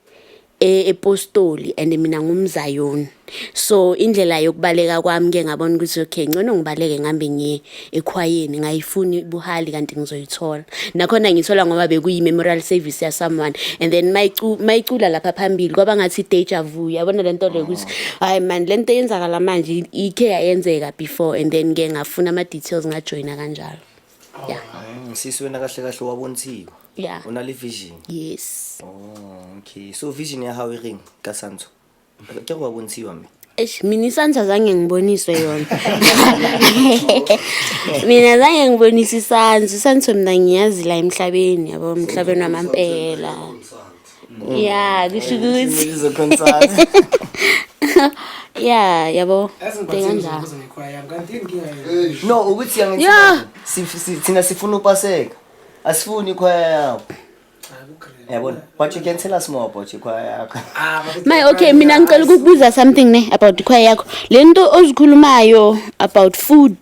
epostoli and mina ngumzayoni, so indlela yokubaleka kwami ke, ngabona ukuthi okay, ngcono ngibaleke ngihambe ngiye ekhwayeni. Ngayifuni buhali kanti ngizoyithola nakhona, ngithola ngoba bekuyi memorial service ya someone, and then mayicula lapha phambili kwaba ngathi deja vu, yabona lento le ukuthi hayi man, lento eyenzakala manje ikhe yayenzeka before, and then ke ngafuna ama details, ngajoyina kanjalo, yeah. Sisi, wena kahle kahle wabonisiwe. Yeah. Unale vision. Yes. Oh, okay. So vision ya hao e reng ka Santo? Ke go wa bontshiwa mme. Eish, mina iSanto zange ngiboniswe yona. Mina zange ngibonise iSanto. ISanto mina ngiyazi la emhlabeni, yabo, emhlabeni wamampela. Yeah, kusho ukuthi Izo-consult. yeah, yabo. Yazi Into ngiphathile kanjalo. ngizobuza ngekhwaya yami, kanti yini inkinga yenu? No, ukuthi angithi thina sifuna upaseka. Asifuni ikhwaya yakho. Hayi, ku-grand. Yabona? But you can tell us more about ikhwaya yakho. Ah, bakuthi My, okay, mina ngicela ukukubuza something ne about ikhwaya yakho. Le nto ozikhulumayo about food,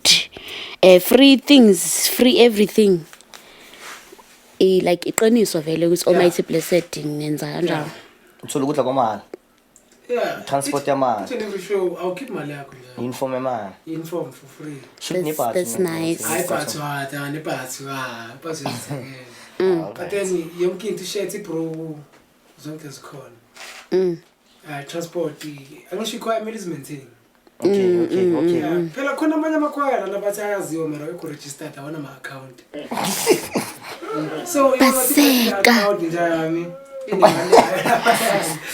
free things, free everything. Like iqiniso vele ukuthi Almighty Blessed nenza kanjalo? Uthola ukudla kwamahhala. Yeah. Transport yamahhala. Each and every show awukhiphi imali yakho nje. Uniform yamahhala. Uniform for free. Shoot nebhathi. That's nice. Hayi, ibhathi wata nebhathi wa ibhathi uyazithengela. But then yonke into, ishirt, ibro, zonke zikhona. Transport, angisho ikhwaya kumele izi-maintain. Okay. Yeah, phela khona amanye amakhwaya lana bathi ayaziwa mara awekho registered, awana ma-account. So Baseka. account nje yami inemali yayo.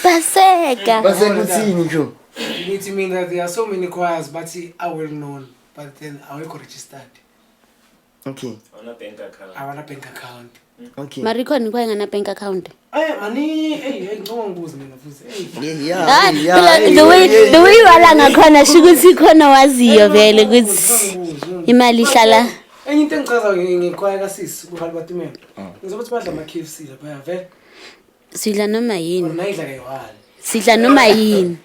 Baseka. Base kuthini nje? Ngithi mina there are so many choirs bathi are well known, but then awekho registered. Awuna bank account. Awana bank account. Mara ikhona ikhwaya ngana bank account? Eh mani, hey hey, ngicela ngibuze mina futhi, hey. Ah, phela the way wala ngakhona sho ukuthi khona waziyo vele ukuthi imali ihlala. Enye into engichaza ngekhwaya kasisi kuhali batumela, ngizobathi badla ama-KFC laphaya vele. Sidla noma yini. Or nayidla kayi-one? Sidla noma yini,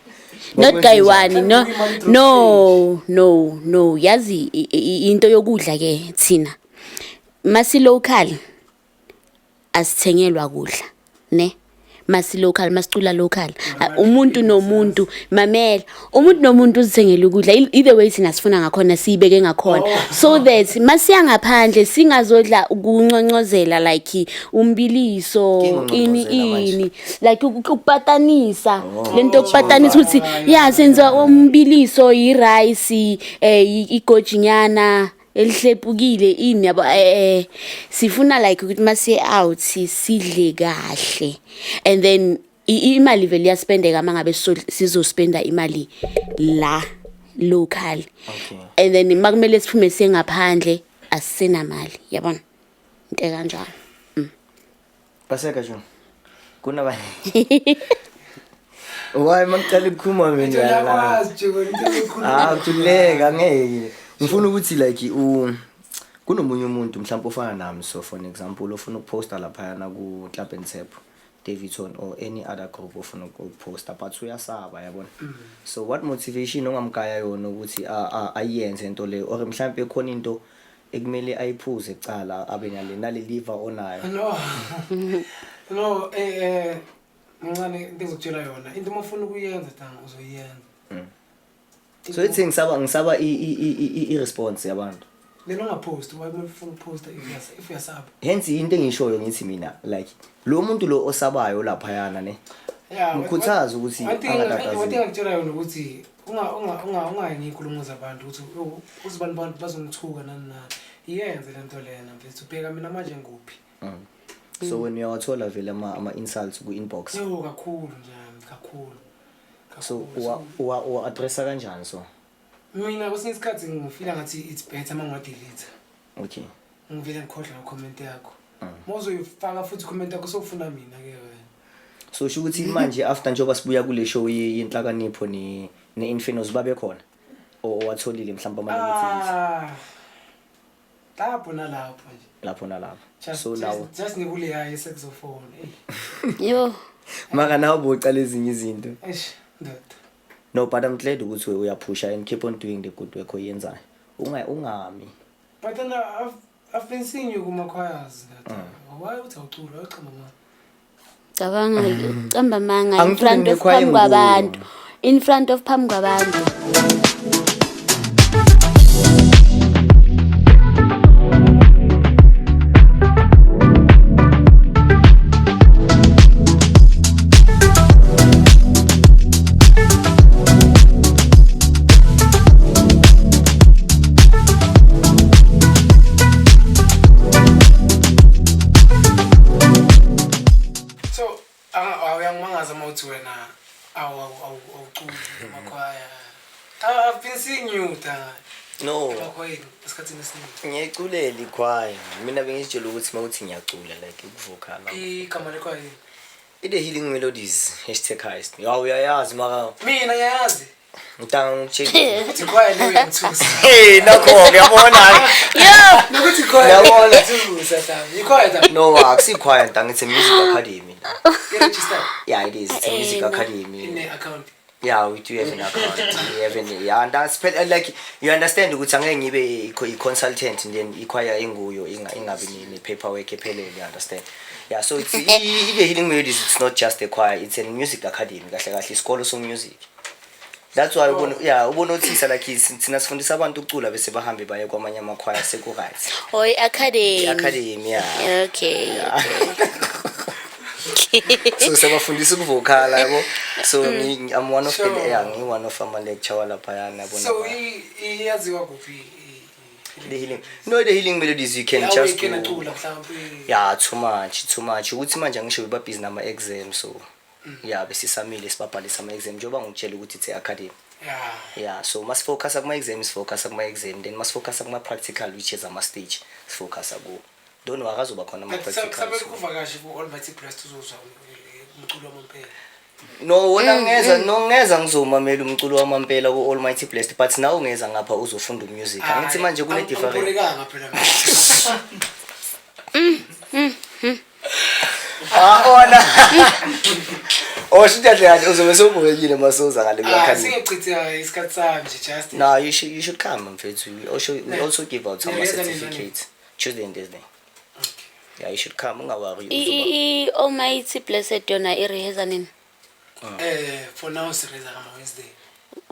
not kayi-one, no no no no. Yazi into yokudla ke, thina masi local asithengelwa kudla ne, masi local, masicula local. Ah, umuntu nomuntu, mamela, umuntu nomuntu uzithengela ukudla. Either way thina sifuna ngakhona siyibeke ngakhona so that masiya ngaphandle singazodla ukunconcozela like umbiliso. Ke Ini ngonconzela manje? Ini like ukupatanisa lento yokupatanisa ukuthi ya senza umbiliso, i-rice, igojinyana. Elihlephukile ini yabo, sifuna like ukuthi masiye out sidle kahle, and then imali vele iyaspendeka uma ngabe sizospenda imali la local. And then makumele siphume siye ngaphandle, asisenamali, yabona, into ekanjalo. Paseka Jun. Kunaba. Why mangicela ukukhuluma mina la? Uyakwazi nje into ekhuluma. Ah, khululeka, ngeke. Ngifuna ukuthi like u kunomunye umuntu mhlawumbe ofana nami, so for an example ofuna ukuposta laphayana ku Club and Tap Daveyton or any other group ofuna ukuposta, but uyasaba, yabona. So what motivation ongamgaya yona ukuthi ayenze into le, or mhlawumbe khona into ekumele ayiphuze kucala abe nale liver onayo? No, mncane, into engizokutshela yona, into uma ufuna ukuyenza tanga, uzoyenza. So ithi ngisaba i-response yabantu. Then ungapost. Why uma ufuna ukuposta if uyasaba? Hence into engishoyo, ngithi mina like lo muntu lo osabayo laphayana ne, ngikhuthaza ukuthi angatatazeli. One thing engikutshela yona ukuthi ungayi ngey'nkulumo zabantu ukuthi, "Oh, uzibani bantu bazongithuka nani nani." Iyenze le nto lena, mfethu. Bheka mina manje nguphi. So wena uyawathola vele ama-insults ku-inbox? Yo, kakhulu nje, kakhulu. So Kakhulu. uwa-addressa kanjani so? Mina kwesinye isikhathi ngifila ngathi it's better uma ngiwadelete. Ngivele ngikhohlwa ngecomment yakho. Uma uzoyifaka futhi i-comment yakho, sowufuna mina-ke wena. So sho ukuthi manje after njengoba sibuya kule show yenhlakanipho ne-infernos, babe khona owatholile mhlawumbe ama-negativities? Ah, lapho nalapho nje. Lapho nalapho. Just, So just, nawo just ngikuleya ye-saxophone. Eyi, Yo. Maka nawe bocala ezinye izinto. Eish, ndoda. No, but I'm glad ukuthi uyaphusha and keep on doing the good work oyenzayo. Ungami. But then I've been seeing you kuma-choirs, ndoda. Why uthi awucula? Awuchama ma. Cabanga, camba manga in Angiculi front of nekhwaya phambi enguwo. kwabantu, in front of phambi kwabantu. So, awuyangimangaza uma uthi wena awuculi emakhwaya. I've been seeing you da No. emakhwayeni esikhathini esiningi. Ngiyayiculela ikhwaya. Mina bengizitshela ukuthi uma uthi ngiyacula, like ukuvocal. Igama lekhwaya yini? I-The Healing Melodies, #Christ. Ya, uyayazi maka. Mina ngiyayazi. Ngitanga ngikucheck. Ukuthi ikhwaya leyo iyangithusa. Hey, nakho uyabona. Yo. Nokuthi ikhwaya Uyabona. iyangithusa tami. Ikhwaya tami. No, akusikhwaya ntanga, it's a music academy. I-registered Yeah, it is. It's a music Eh, no. academy. ine-account. Yeah, we do have an account. We have an, yeah, and that's like you understand ukuthi angeke ngibe i-consultant and then ikhwaya enguyo ingabi ne-paperwork ephelele, you understand? Yeah, so it's i-The Healing Melodies, it's not just a choir, it's a music academy. Kahle kahle isikolo so music. That's why ubona, yeah, ubona uthisa like thina sifundisa abantu ukucula bese bahambe baye kwamanye amakhwaya seku right. Oh, i-academy. I-academy, yeah. So sebafundisa ukuvokala, yabo. So I'm one of the yeah, ngi one of ama lecturer laphayana, yabona. So iyaziwa kuphi The healing, no, The Healing Melodies, you can just go go. Acula mhlawumbe. Yeah, too much, too much ukuthi manje angisho ba busy nama exam, so yeah, besisamile sibabhalisa ama exam njengoba ngikutshela ukuthi it's a academy. Yeah, so must focus kuma exams, focus kuma exam, then must focus kuma practical, which is ama stage, focus ku, don't worry, azoba khona ama But kusamele practicals. kuvakashe ku-Almighty Blessed, uzozwa umculo wamampela. No, wona ngeza, no, ngeza ngizomamela umculo wamampela ku Almighty Blessed, but nawe ungeza ngapha uzofunda umusic. Angithi manje kune different. Angiborekanga phela mina. Ah, ona. Oh, shit, kahle kahle uzobe sewubukekile masoza ngale ku Ah, academy. singechitha isikhathi sami nje just. No, you should come, mfethu. We also give out some Yeah, nini? certificates. Tuesday and Thursday. Okay. Yeah, you should come. Ungaworry. I-Almighty Blessed yona irehearsa nini? For now sirehearsa ngama Wednesday.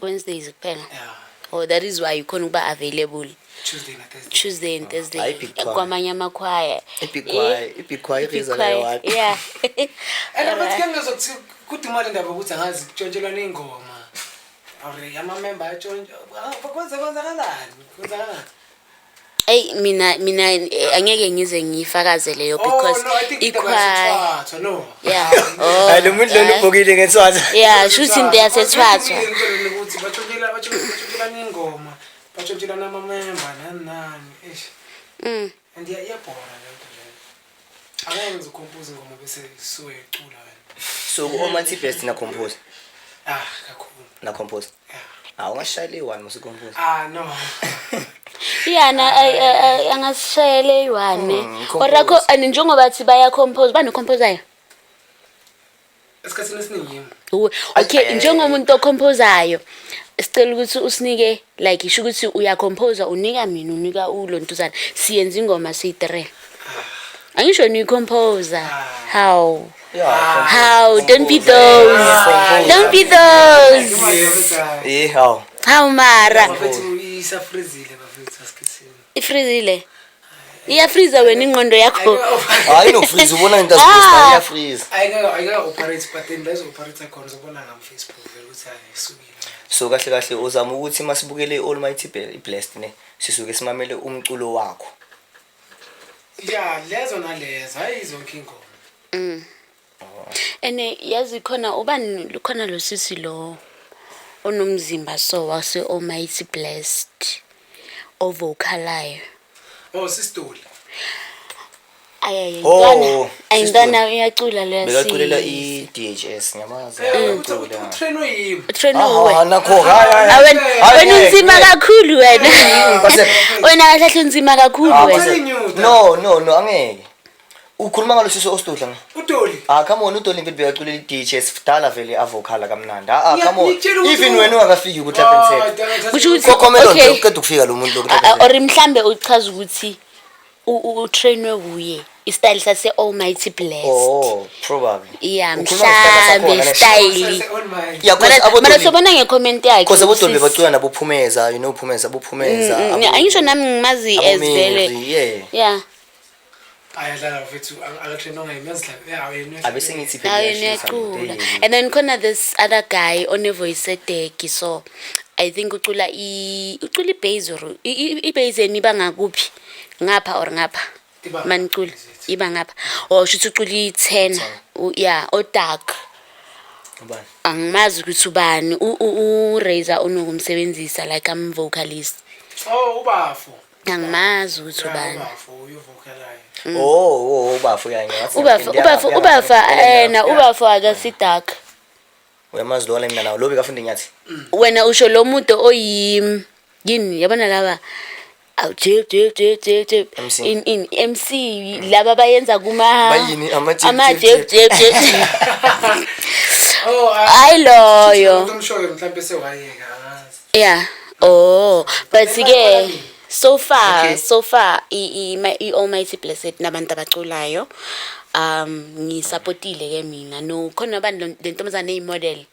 Wednesdays kuphela? Yeah. Oh, that is why ukhona ukuba available Tuesday na Thursday. Tuesday and Thursday. Hayi, big choir. Kwamanye amakhwaya. I-big choir, i-big choir irehearsa kayi-one. Yeah. And abathi ke ngizokuthi kuduma le ndaba ukuthi angazi kutshontshelwana ingoma. Or ama-member ayatshontsha. Kwenzakalani? Kwenzakalani? Eyi, mina angeke ngize ngiyifakaze leyo because Oh no, I think ikhwaya. Ithwathwa, no. Yeah. Oh. Hayi, lo muntu lona ubhokile ngethwathwa. Yeah, shuthi into yasethwathwa. Ukuthi batshontshelana ingoma, batshontshelana amamemba, nani nani. Eish. And iyabhora le nto leyo. Angeke ngize ucompose ingoma bese suke icula wena. So ku-Almighty Blessed na-compose? Ah, kakhulu. Na-compose? Yeah. Ah, ungashayela eyi-one musu-compose. Ah, no. Yeah, na angasishayela eyi-one. Compose. Or akho and njengoba thi baya-compose, banocomposayo. Esikhathini esiningi yimi. Uwe. Okay, Ay, njengomuntu ocomposayo, sicela ukuthi usinike, like, isho ukuthi uyacomposa, unika mina, unika ulontuzana, siyenza ingoma siyi-three. Angisho niyicomposer. How? Yeah. How? Don't be those. Compose. Don't be those. Eh, hawu. How mara? Bafethu, isafrizile bafethu, asikhisini. Ifrizile. Iyafriza wena ingqondo yakho. Hayi, inokufreeze, ubona into aziposta, Ah. iyafreeze. Ayikaka operate, but then lezo operate khona uzobona ngam Facebook vele ukuthi hayi, isukile. So kahle kahle uzama ukuthi masibukele i-Almighty Blessed ne, sisuke simamele umculo wakho. Yeah, lezo nalezo, hayi zonke ingoma. And yazi khona ubani khona lo sisi lo onomzimba so wase Almighty Blessed ovocalayo. Oh, Sistoli. Ay, Oh, ayintwana, ayintwana uyacula leya. Bekaculela i-DHS, ngiyamazi. Eh, utrainwe yimi. Utrain Ah, uwe. nakho, hayi hayi. Awen Hayi, wena unzima ngeke. kakhulu wena. Base- Wena kahle kahle unzima kakhulu Ah, wena. base- Telling you that. No, no, no, angeke. Ukhuluma ngalo sisi ositudla nge? Udoli. Ah, come on, uDolly mfethu bekaculela i-DHS kudala vele avocala kamnandi. Ah, ah, come on. Ngiyakutshela ukuthi Even wena ungakafiki ku-Clap and Ah, Tap. damn it, Kusho ukuthi- Kokomelo nje Okay. uqeda ukufika lo muntu lo Ah, ku-Clap ah, and Tap. or mhlambe uchaza ukuthi utrainwe wuye istyle sase Almighty Blessed. Oh, probably. Yeah, Ukhuluma ngesitayela mhlambe sakhona, ne? style. Sase on my. Yeah, 'cause Mara aboDolly sobona ngecomment yakhe. Cause aboDolly usisi. bacula nabophumeza, you know Phumeza, abophumeza. Angisho nami ngimazi as vele. Mary, yeah. Yeah. Ayadlala bafethu, akatrainwanga yimi, yazidlala. Yeah, wena. Abe sengithi phela Hayi, iyashisa uyacula. le. And then khona this other guy one voice edeki, so I think ucula i-bass or i-bass yena iba ngakuphi? Ngapha or ngapha? Iba Manicula ngapha. iba ngapha. Or shuthi ucula i-tenor. Yeah, o dark. Ubani? Angimazi ukuthi ubani. U Razor unokumsebenzisa like I'm vocalist. Oh, ubafo. Angimazi ukuthi Yeah, ubani. ubafo uyovocalayo. Oh, ubafo ya ngiyazi. Ubafa ubafa ubafa ena ubafa akasi dark. Uyamazi lo la mina nawo lo bekafunda inyathi. Wena usho lo muntu oyi yini, yabona laba awu jeb jeb jeb jeb jeb. MC. In MC laba bayenza kuma Bayini? Ama jeb, ama jeb, jeb jeb jeb. Oh, Hayi loyo. Umuntu omshoyo mhlawumbe sewayeka, angazi. Yeah, oh, but ke so far, Okay. so far i Almighty Blessed nabantu abaculayo ngisupportile ke mina, no, khona abantu le ntombazane eyi-model.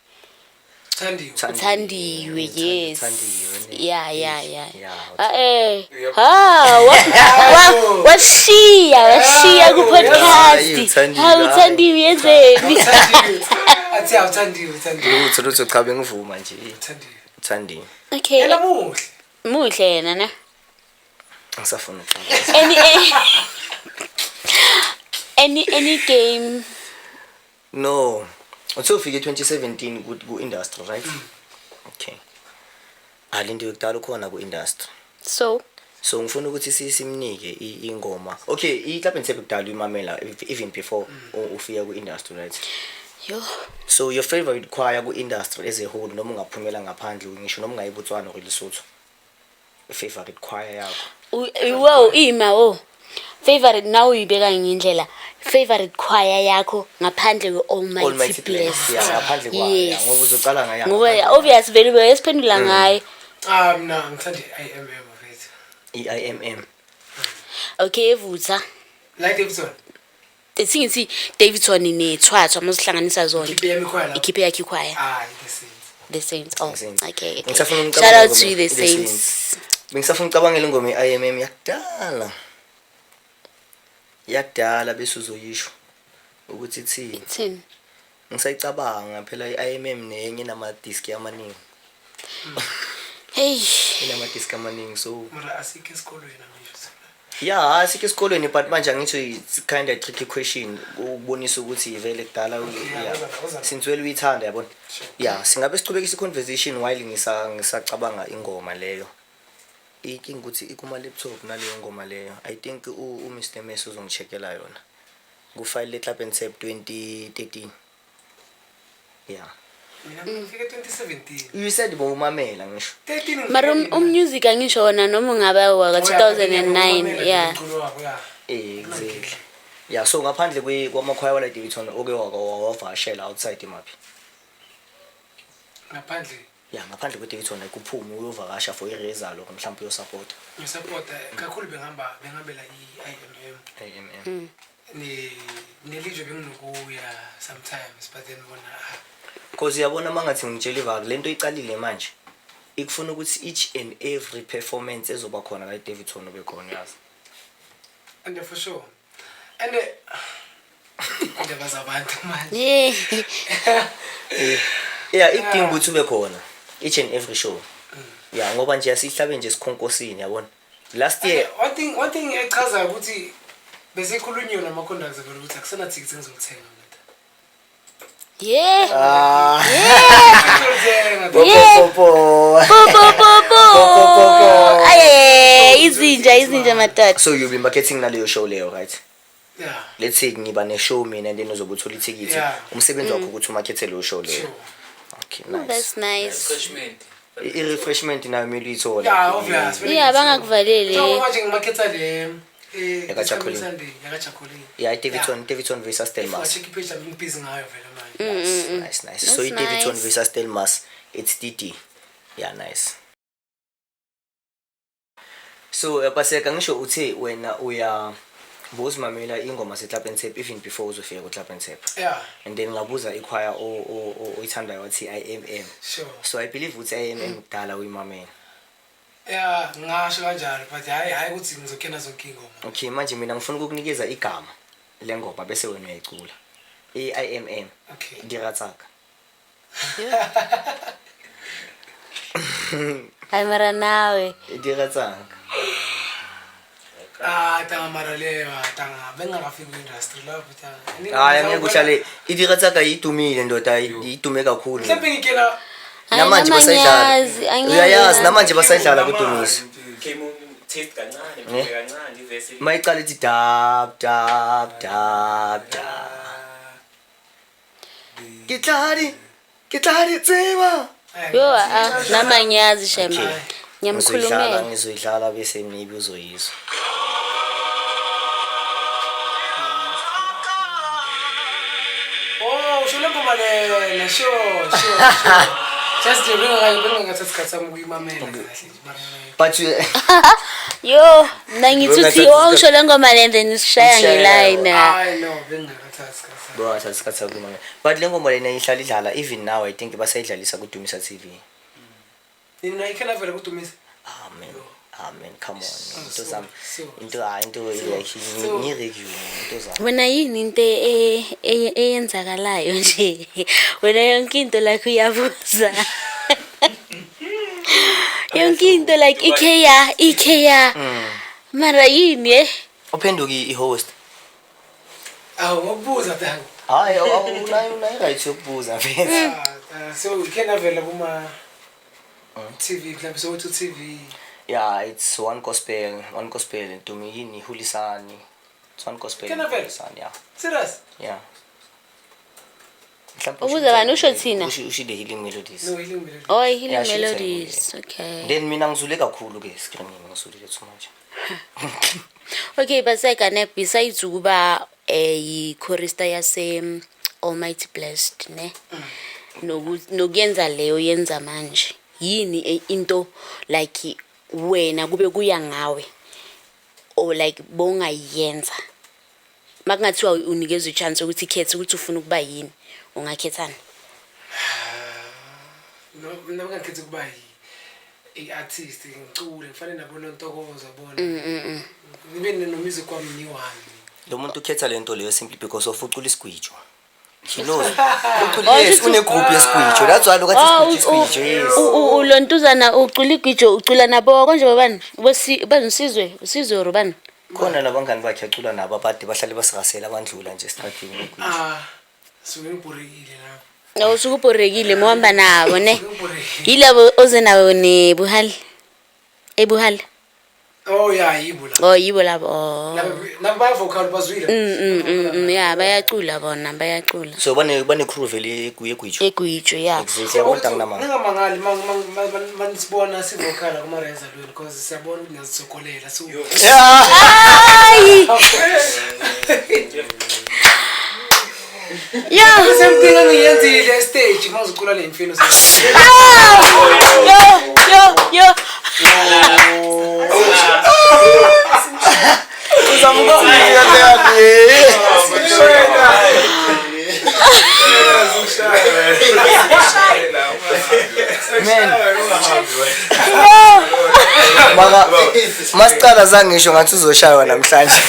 Thandiwe. Thandiwe, yes. Thandiwe, ne? Yeah. Yeah. Ah, eh, ha, washiya ku Hayi, podcast. uThandiwe, Hawu, hayi. Thandiwe yenzeni? Thandiwe. Athi awuthandiwe, Thandiwe. Lutho lutho, cha, bengivuma nje. Thandiwe. Thandiwe. Okay. Yena muhle. Muhle yena ne. Angisafuni ukucabanga. Any game? No. Uthe ufike 2017 ku industry, right? Okay. Alinto yokudala ukhona ku industry. So So ngifuna ukuthi simnike ingoma. Okay, i-Clap and Tap kudala uyimamela even before ufika ku industry, right? Yo. So your favorite choir ku industry as a whole, noma ungaphumela ngaphandle, ngisho noma ungayi eBotswana or Lesotho. Favorite choir yakho. Wow, ima, oh. Favorite now uyibeka ngendlela. Favorite choir yakho ngaphandle kwe Almighty Almighty Blessed. Blessed. Yeah, ngaphandle kwayo. Yes. Yeah, ngoba uzoqala ngayo. Ngoba obvious vele uyasiphendula ngayo. Ah, mina ngithanda i-IMM bafethu. I-IMM. Okay, evutha. Like Davidson. Singithi Davidson nethwathwa masihlanganisa zonke. Ikhiphe yami ikhwaya lapho. Ikhiphe yakhe ikhwaya. Ah, the Saints. The Saints. Oh, The Saints. okay. Ngisafuna Shout out ukucabanga to the ingoma- The Saints. Saints. Bengisafuna ucabangela ingoma ye-IMM yakudala. Yakudala bese uzoyisho ukuthi ithini. Ithini? Ngisayicabanga phela i-IMM nenye nama-disk amaningi. Hey. Inamadiski amaningi, so Mara asikho esikolweni, angisho. Yeah, asikho esikolweni, but manje angithi it's kind of tricky question ukubonisa ukuthi vele kudala yeah. Woza, woza. Since vele uyithanda, yabona. Sure. Yeah, singabe sichubekisa i-conversation while ngisacabanga ingoma leyo. Inkinga ukuthi ikuma-laptop naleyo ngoma leyo. I think u-Mr Messi uzongi-check-ela yona ku-file le-Clap and Tap 2013, yeah. Mina ngifike 2017. You said bowumamela, ngisho. 13. Mara umusic, angisho wona, noma ungaba waka 2009, yeah. Umculo wabo, yeah. Exactly, yeah. So ngaphandle kwamakhwaya wala Daveyton, oke wavakashela outside imaphi? Ngaphandle? Ya, ngaphandle kwe-Daveyton, like uphume uyovakasha for i-result or mhlawumbe uyosupporta. Ngisupporta kakhulu, bengihamba bengihambela i-IMM. IMM. Ne nelizwe benginokuya sometimes, but then bona, ah, Because uyabona, uma ngathi ngitshela ivaka lento icalile manje, ikufuna ukuthi each and every performance ezoba khona la eDaveyton ube khona, yazi. And for sure, and indaba zabantu manje. Yeah, ikudinga ukuthi ube khona each and every show, yeah, ngoba nje asihlabe nje sikhonkosini, yabona, last year. One thing echazayo ukuthi besikhulunyiwe nama-conductors vele ukuthi akusena thikithi engizolithenga mina. Ah. Ngizolithenga. Po, po, po. Po po po po. Po, po, po, po. Aye, izinja, izinja matata. So you'll be marketing naleyo show leyo, right? Yeah. Let's say ngiba ne-show mina and then uzobe uthola ithikithi. Umsebenzi wakho ukuthi umakethe leyo show leyo. Sure. Okay, nice. That's nice. Refreshment. I-refreshment nayo kumele uyithole. Yeah, obvious. Yeah, bangakuvaleli. Njengoba manje ngimaketha le Yaka this coming Jacqueline. Sunday, yaka Jacqueline. Yeah, i-Daveyton, Daveyton versus Delmas. Check i-page yami, ngibhizi ngayo vele manje. Nice, nice, nice. So That's i-Daveyton nice. versus Delmas, it's DD. Yeah, nice. So Paseka, ngisho uthe wena uya bozimamela ingoma ze-Clap and Tap even before uzofika ku-Clap and Tap. Yeah. And then ngabuza ikhwaya oyithandayo, wathi IMM. Sure. So I believe ukuthi IMM kudala uyimamela. Yeah, ngasho kanjalo, but hayi, hayi ukuthi ngizokena zonke ingoma. Okay, manje mina ngifuna ukukunikeza igama lengoma bese wena uyayicula. I-IMM. Okay. Diratsaka. Hayi mara nawe. Diratsaka. Ah, tanga, mara leyo, tanga bengingakafiki ku-industry lapho, tanga. Hayi, angeke uhlale. Idiratsaka idumile, ndoda, idume kakhulu. Mhlawumbe ngikena. Hayi, Namanje basayidlala. namanyazi, angiyazi Uyayazi, nami. namanje basayidlala kudumisa. Came taste kancane, mhlawumbe kancane ivesi. Mayicala ithi dab dab dab dab. Ke tla di, ke tla di tseba. Yo, ah, namanyazi shem. Okay. Ngiyamkhulumela. Ngizoyidlala, ngizoyidlala bese maybe uzoyizwa. Oh, usho le ngoma le, sure. Just nje bengingakathathi isikhathi sami ukuyimamela kahle nje, mara But you, Yo, mina ngithi uthi Bengingakathathi oh, usho le ngoma le, then isishaya Isishaya. ngeline. Hayi, no, bengingakathathi isikhathi sami. Bawathatha isikhathi sakho ukuyimamela. But le ngoma lena ihlala idlala even now, I think basayidlalisa kuDumisa TV. Nina ikhona vele kudumisa. Amen. Amen. Come on. Into So- zami. so- Into, ah, into like ngi-regular into zami. Wena yini into eyenzakalayo nje? Wena yonke into like uyabuza. Yonke into like ikheya, ikheya. Mara yini eh? Uphenduka i-host. Awu, ngokubuza, tanga. Hayi, unayo right yokubuza, mfethu. Ah, so ikhona vele kuma TV, mhlawumbe sokuthi TV. Yeah, it's one gospel, one gospel. Dumi yini Hulisani. It's one gospel. Kena vele? Hulisani, yeah. Serious? Yeah. Mhlawumbe Ubuza bani? Usho thina? Usho the Healing Melodies. No, Healing Melodies. Oh, Healing Yeah, she Melodies. Okay. Then mina ngizule kakhulu ke screening, ngizulile too much. Okay, Paseka ne, besides ukuba yi-chorister yase Almighty Blessed ne, nokuyenza leyo yenza manje, yini into like wena kube kuya ngawe or like bongayenza, makungathiwa unikezwe i-chance ukuthi ikhethe ukuthi ufuna ukuba yini, ungakhethani? No, mina ngingakhetha ukuba i-artist, ngicule ngifane nabo Nontokozo, yabona, ngibe no-music wami ngiyi-one. Lo muntu ukhetha lento leyo simply because of ucula isigwijo. She knows. Ucula, yes, une-group yesigwijo. That's why lokathi Oh, isigwijo, isigwijo, yes. Ulontuzana ucula igwijo, ucula nabo konje bobani? Banosizwe, usizwe or bani? Khona labangani bakhe acula nabo abade bahlale basirasela abandlula nje esitradini ngegwijo. Ah, suke ngibhorekile lapho. No, usuke ubhorekile mohamba nabo ne. Suke ngibhorekile. Yilabo oze nabo nebuhali. Ebuhali. Oh yeah, yibo la. Oh, yibo labo. Oh. Laba baya-vocal, bazwile. Yeah, bayacula bona, bayacula. So bane-crew vele yegwijo. Egwijo, yeah. Exactly, yabona nginamanga. Ningamangali manisibona sivocala kuma-rehearsal, because siyabona ukuthi niyazisokolela, so Ay! Yeah. Same thing engiyenzile estage uma ngizocula le mfino. Yo, yo, yo. Uzama ukufika leyani. Man. Maka masicala zangisho ngathi uzoshaywa namhlanje.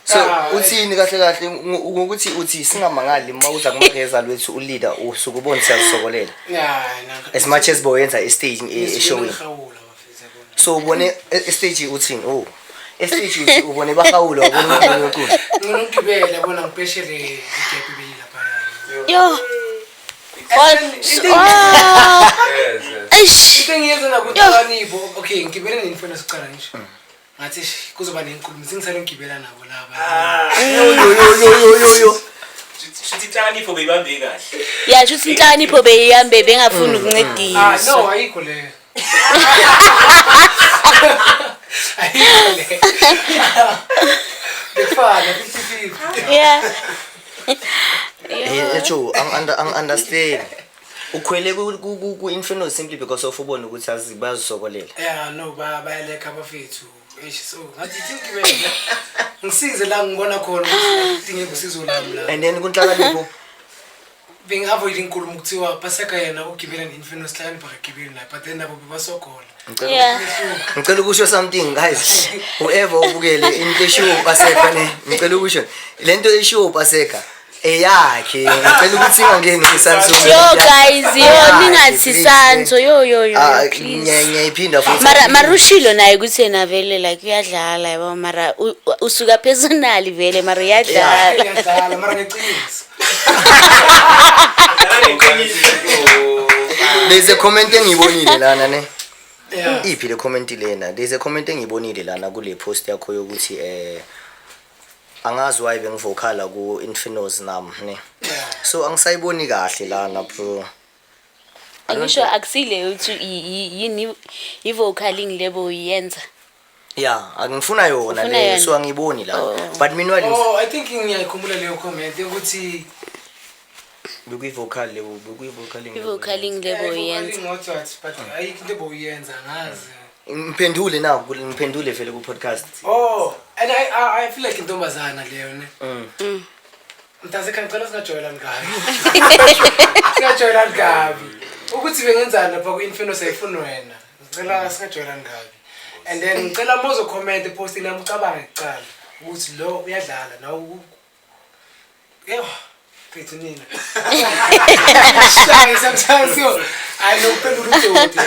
So uthini kahle kahle ngokuthi uthi singamangali uma uza kuma-rehearsal wethu uleader usuke ubona siyazisokolela? Yeah. As much as boyenza e-stage, eshowini. Ngihawula, bafethu, yabona. So ubone estage uthini? Oh, estage uthi ubone bahawula, wabona umculo. Ngcono ngigibele, yabona, ngipeshele igap ebeyilapha. Yo. And then Oh. Eish. Into engiyenza nakuhlakanipho, okay, ngigibele nenfino sicala ngisho ngathi, "Eish, kuzoba nenkulumo sengisale ngigibela nabo laba." Yo yo yo yo yo yo. Shuthi inhlakanipho beyibambe kahle. Ya, shuthi inhlakanipho beyihambe bengafuni Ah, ukuncediswa. no, ayikho leyo, ayikho le, bekufana 50-50. Eh Joe, ang understand. Ukhwele ku Inferno simply because of ubona ukuthi azi bayazisokolela. Yeah, no, bayalekha abafethu. Eish, so ngathi ithi ngigibele ngisize la ngibona khona ukuthi kudingeka usizo lami la. And then kunhlakanipho Bengi-avoid inkulumo kuthiwa Paseka yena ugibela ne-Inferno, sihlakanipha akagibeli naye, but then nabo bebasokola. Ngicela ukusho something, guys. Whoever ubukele into eshiwo uPaseka ne, ngicela ukusho lento eshiwo uPaseka eyakhe. Ngicela ukuthi ingangeni kuSanso. Yo guys, yo, ningathi Sanso, yo yo yo. Ah, Please. Ngiyayiphinda futhi. Mara ushilo naye ukuthi yena vele like uyadlala, yabo, mara usuka personally vele, mara uyadlala. Iyadlala mara ngeqiniso. There's a comment engiyibonile lana ne. Yeah. Iphi le comment lena? There's a comment engiyibonile lana kule post yakho yokuthi angazi why bengivocala ku Infinos nam ne. Yeah. So angisayiboni kahle lana, bro. Angisho akusile ukuthi yini i-vocaling lebo uyenza. Yeah, angifuna yona Ufuna le yona? So angiboni la. Oh. But meanwhile Oh, I think ngiyayikhumbula leyo comment yokuthi bekuyi-vocal le, bekuyi-vocaling. I-vocaling lebo uyenza. Vocaling what, but ayikho into ebowuyenza, ngazi. Ngiphendule na, ngiphendule vele ku podcast. Oh, and I feel like intombazana leyo ne. Mntase, ngicela singajwayelani kabi. Singajwayelani kabi. Ukuthi bengenzani lapha ku-Inferno sayifuni wena. Ngicela singajwayelani kabi. And then ngicela uma uzo-comment epostini yami ucabange kuqala ukuthi lo uyadlala nawe. Yebo. Phethu nina. Shaye sometimes yo. I know uphendula udoti.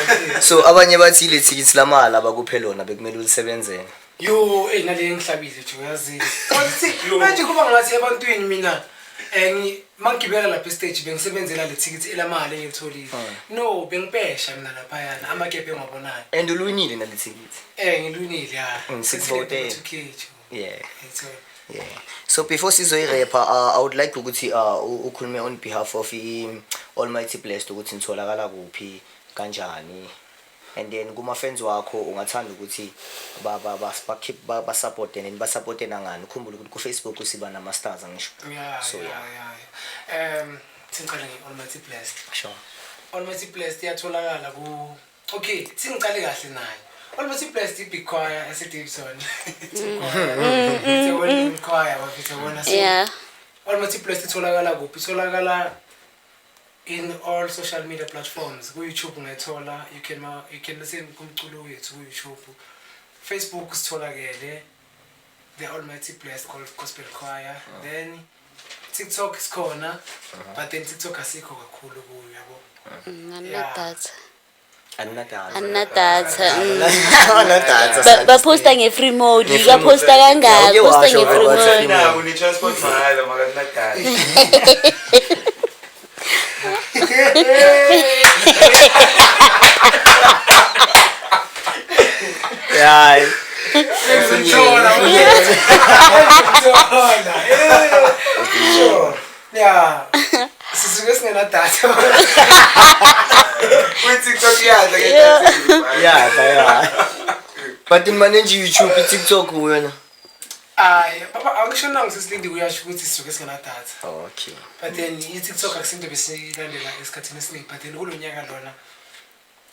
So abanye bathi ile thikithi lamali abakuphe lona bekumele ulisebenzele. Yo, ey, nale ngihlabile nje, uyazini. Kodwa manje kuba ngathi ebantwini mina mangigibela lapha estage bengisebenzela le thikithi elamali engilitholile. No, bengipesha mina laphayana amakepe engiwabonayo. And uluwinile nale thikithi? Ngilwinile, ya. Sikuvotele. 2K nje. Ngithola. Yeah. So before sizoyi-wrapa, I would like ukuthi ukhulume on behalf of i-Almighty Blessed ukuthi nitholakala kuphi, kanjani. And then kuma-fans wakho ungathanda ukuthi ba-support and ba-supporte nangani. Ukhumbule ukuthi ku-Facebook siba nama-stars, angisho. Yeah, So, yeah, yeah. yeah. Singicale nge-Almighty Blessed. Sure. Almighty Blessed iyatholakala ku, okay, singicale kahle nayo. Almighty Blessed i-big choir yase-Daveyton. It's a well-known choir, bafethu, yabona. So Almighty Blessed itholakala kuphi? Itholakala in all social media platforms. Ku-YouTube ungayithola, you can listen kumculo wethu ku-YouTube. Facebook sitholakele. The Almighty Blessed Gospel Choir. Then TikTok sikhona, but then TikTok asikho kakhulu kuyo, yabo. Anginadata. Anginadata. Anginadata. Anginadata. Baposta nge-free mode. Baposta kangaka, Uke posta washo nge-free vele wathi mode. free mode. Une-transport mahala makanadata. Yeah. Ngizothola, ngizothola. Sure. Yeah. Sisuke singenadatha. Kwi-TikTok iyadla ke datha. Yeah. But manage YouTube, TikTok wena. Hayi, baba, angisho nangu sesilindi uyasho ukuthi sisuke singenadatha. Okay. But then i-TikTok akusinto besiyilandela esikhathini esiningi, but then kulo nyaka lona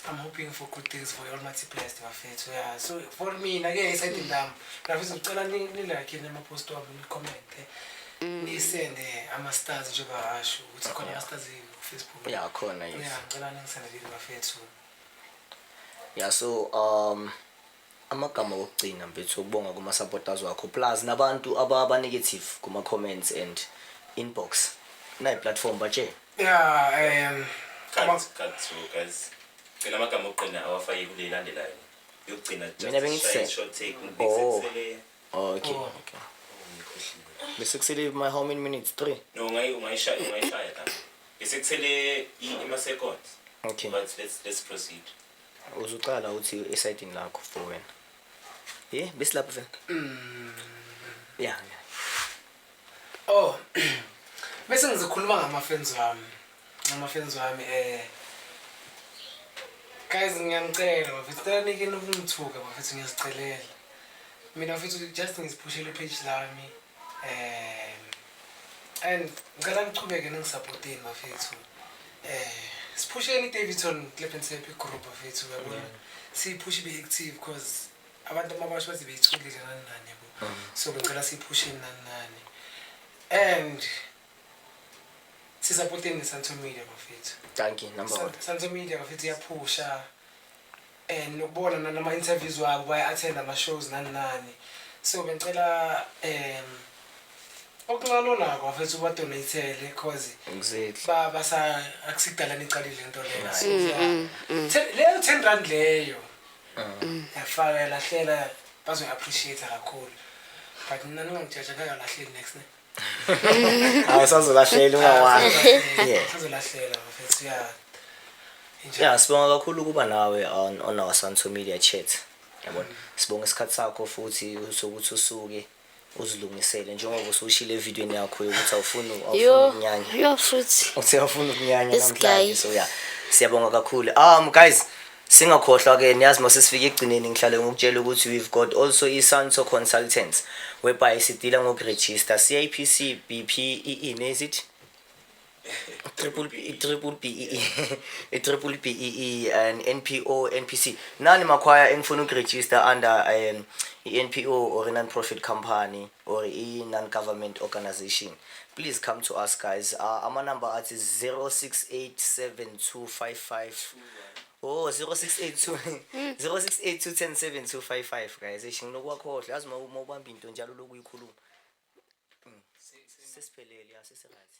I'm hoping for good things for Almighty Blessed, bafethu. Yeah. So for mina ke esayidini lami, bafethu, ngicela ni-like nama-post wami, ni-comment, nisende ama-stars njengoba asho ukuthi khona ama-stars ku-Facebook. Yeah, khona, yes. Yeah, ngicela ningisendelile, bafethu. Yeah, so amagama okugcina, mfethu, ukubonga kuma supporters wakho plus nabantu ababa negative kuma comments and inbox. Nayi platform batshe. Yeah, Cut, so guys, cela amagama okugcina awafake kule ilandelayo yokugcina. Just Mina bengithi short take. Oh. Ngikusele. Okay. Oh. Okay. Bese kusele my how many minutes? 3. No, ungayishaya la bese kusele ima-seconds. Okay. But let's proceed. Uzuqala uthi esayidini lakho for wena. Eh, besilapha vele. Yeah. Oh. Bese ngizokhuluma ngama-fans wami. Ngama-fans wami, guys, ngiyanicela bafethu, cela nike ukungithuka, bafethu, ngiyazicelela. Mina bafethu, just ngiziphushele ipage lami. And ngicela nichubeke ningisupporteni, bafethu. Siphusheni iDaveyton Clap and Tap group, bafethu, uyabona. Siyiphushe ibe active because abantu abasho bathi beyithulile nani nani, yabo. So ngicela siyiphusheni nani nani. And sisupporteni neSanto Media, bafethu. Thank you, number 1. Santo Media, bafethu, iyaphusha and nokubona nama-interviews wabo, baya-attend ama-shows nani nani. So bengicela okuncane onako, bafethu, ubadonatele cause basa akusikudala nicalile lento lena. So yeah. Leyo R10 leyo yafaka yalahlela, bazoyi-appreciate kakhulu, but mina ningangijaja, ngeke alahleli next ne. Hayi, sazolahlela, ungawani. Yeah. Sazolahlela, bafethu, yeah. Injalo. Yeah, sibonga kakhulu ukuba nawe on our Santo Media chat. Yabona. Sibonga isikhathi sakho futhi sokuthi usuke uzilungisele njengoba usushile evidweni yakho yokuthi awufuni Yo, ukunyanya. Yo futhi. Uthi awufuni ukunyanya This namhlanje. guy. So yeah, siyabonga kakhulu. Guys, singakhohlwa ke, niyazi mase sifike ekugcineni ngihlale ngokutshela ukuthi we've got also iSanto Consultants whereby sidila ngokuregister CIPC BPEE, ne is it? Triple B, triple B E E, triple B E E and NPO, NPC. Nani makhwaya engifuna ukuregister under i-NPO or a non-profit company or a non-government organization, please come to us, guys. Ama-number athi 0687255. Oh, 0682 0682107255, guys. Eish, nginokuwakhohlwa, yazi uma ubamba into njalo lokuyikhuluma. Sesiphelele ya, sesiright.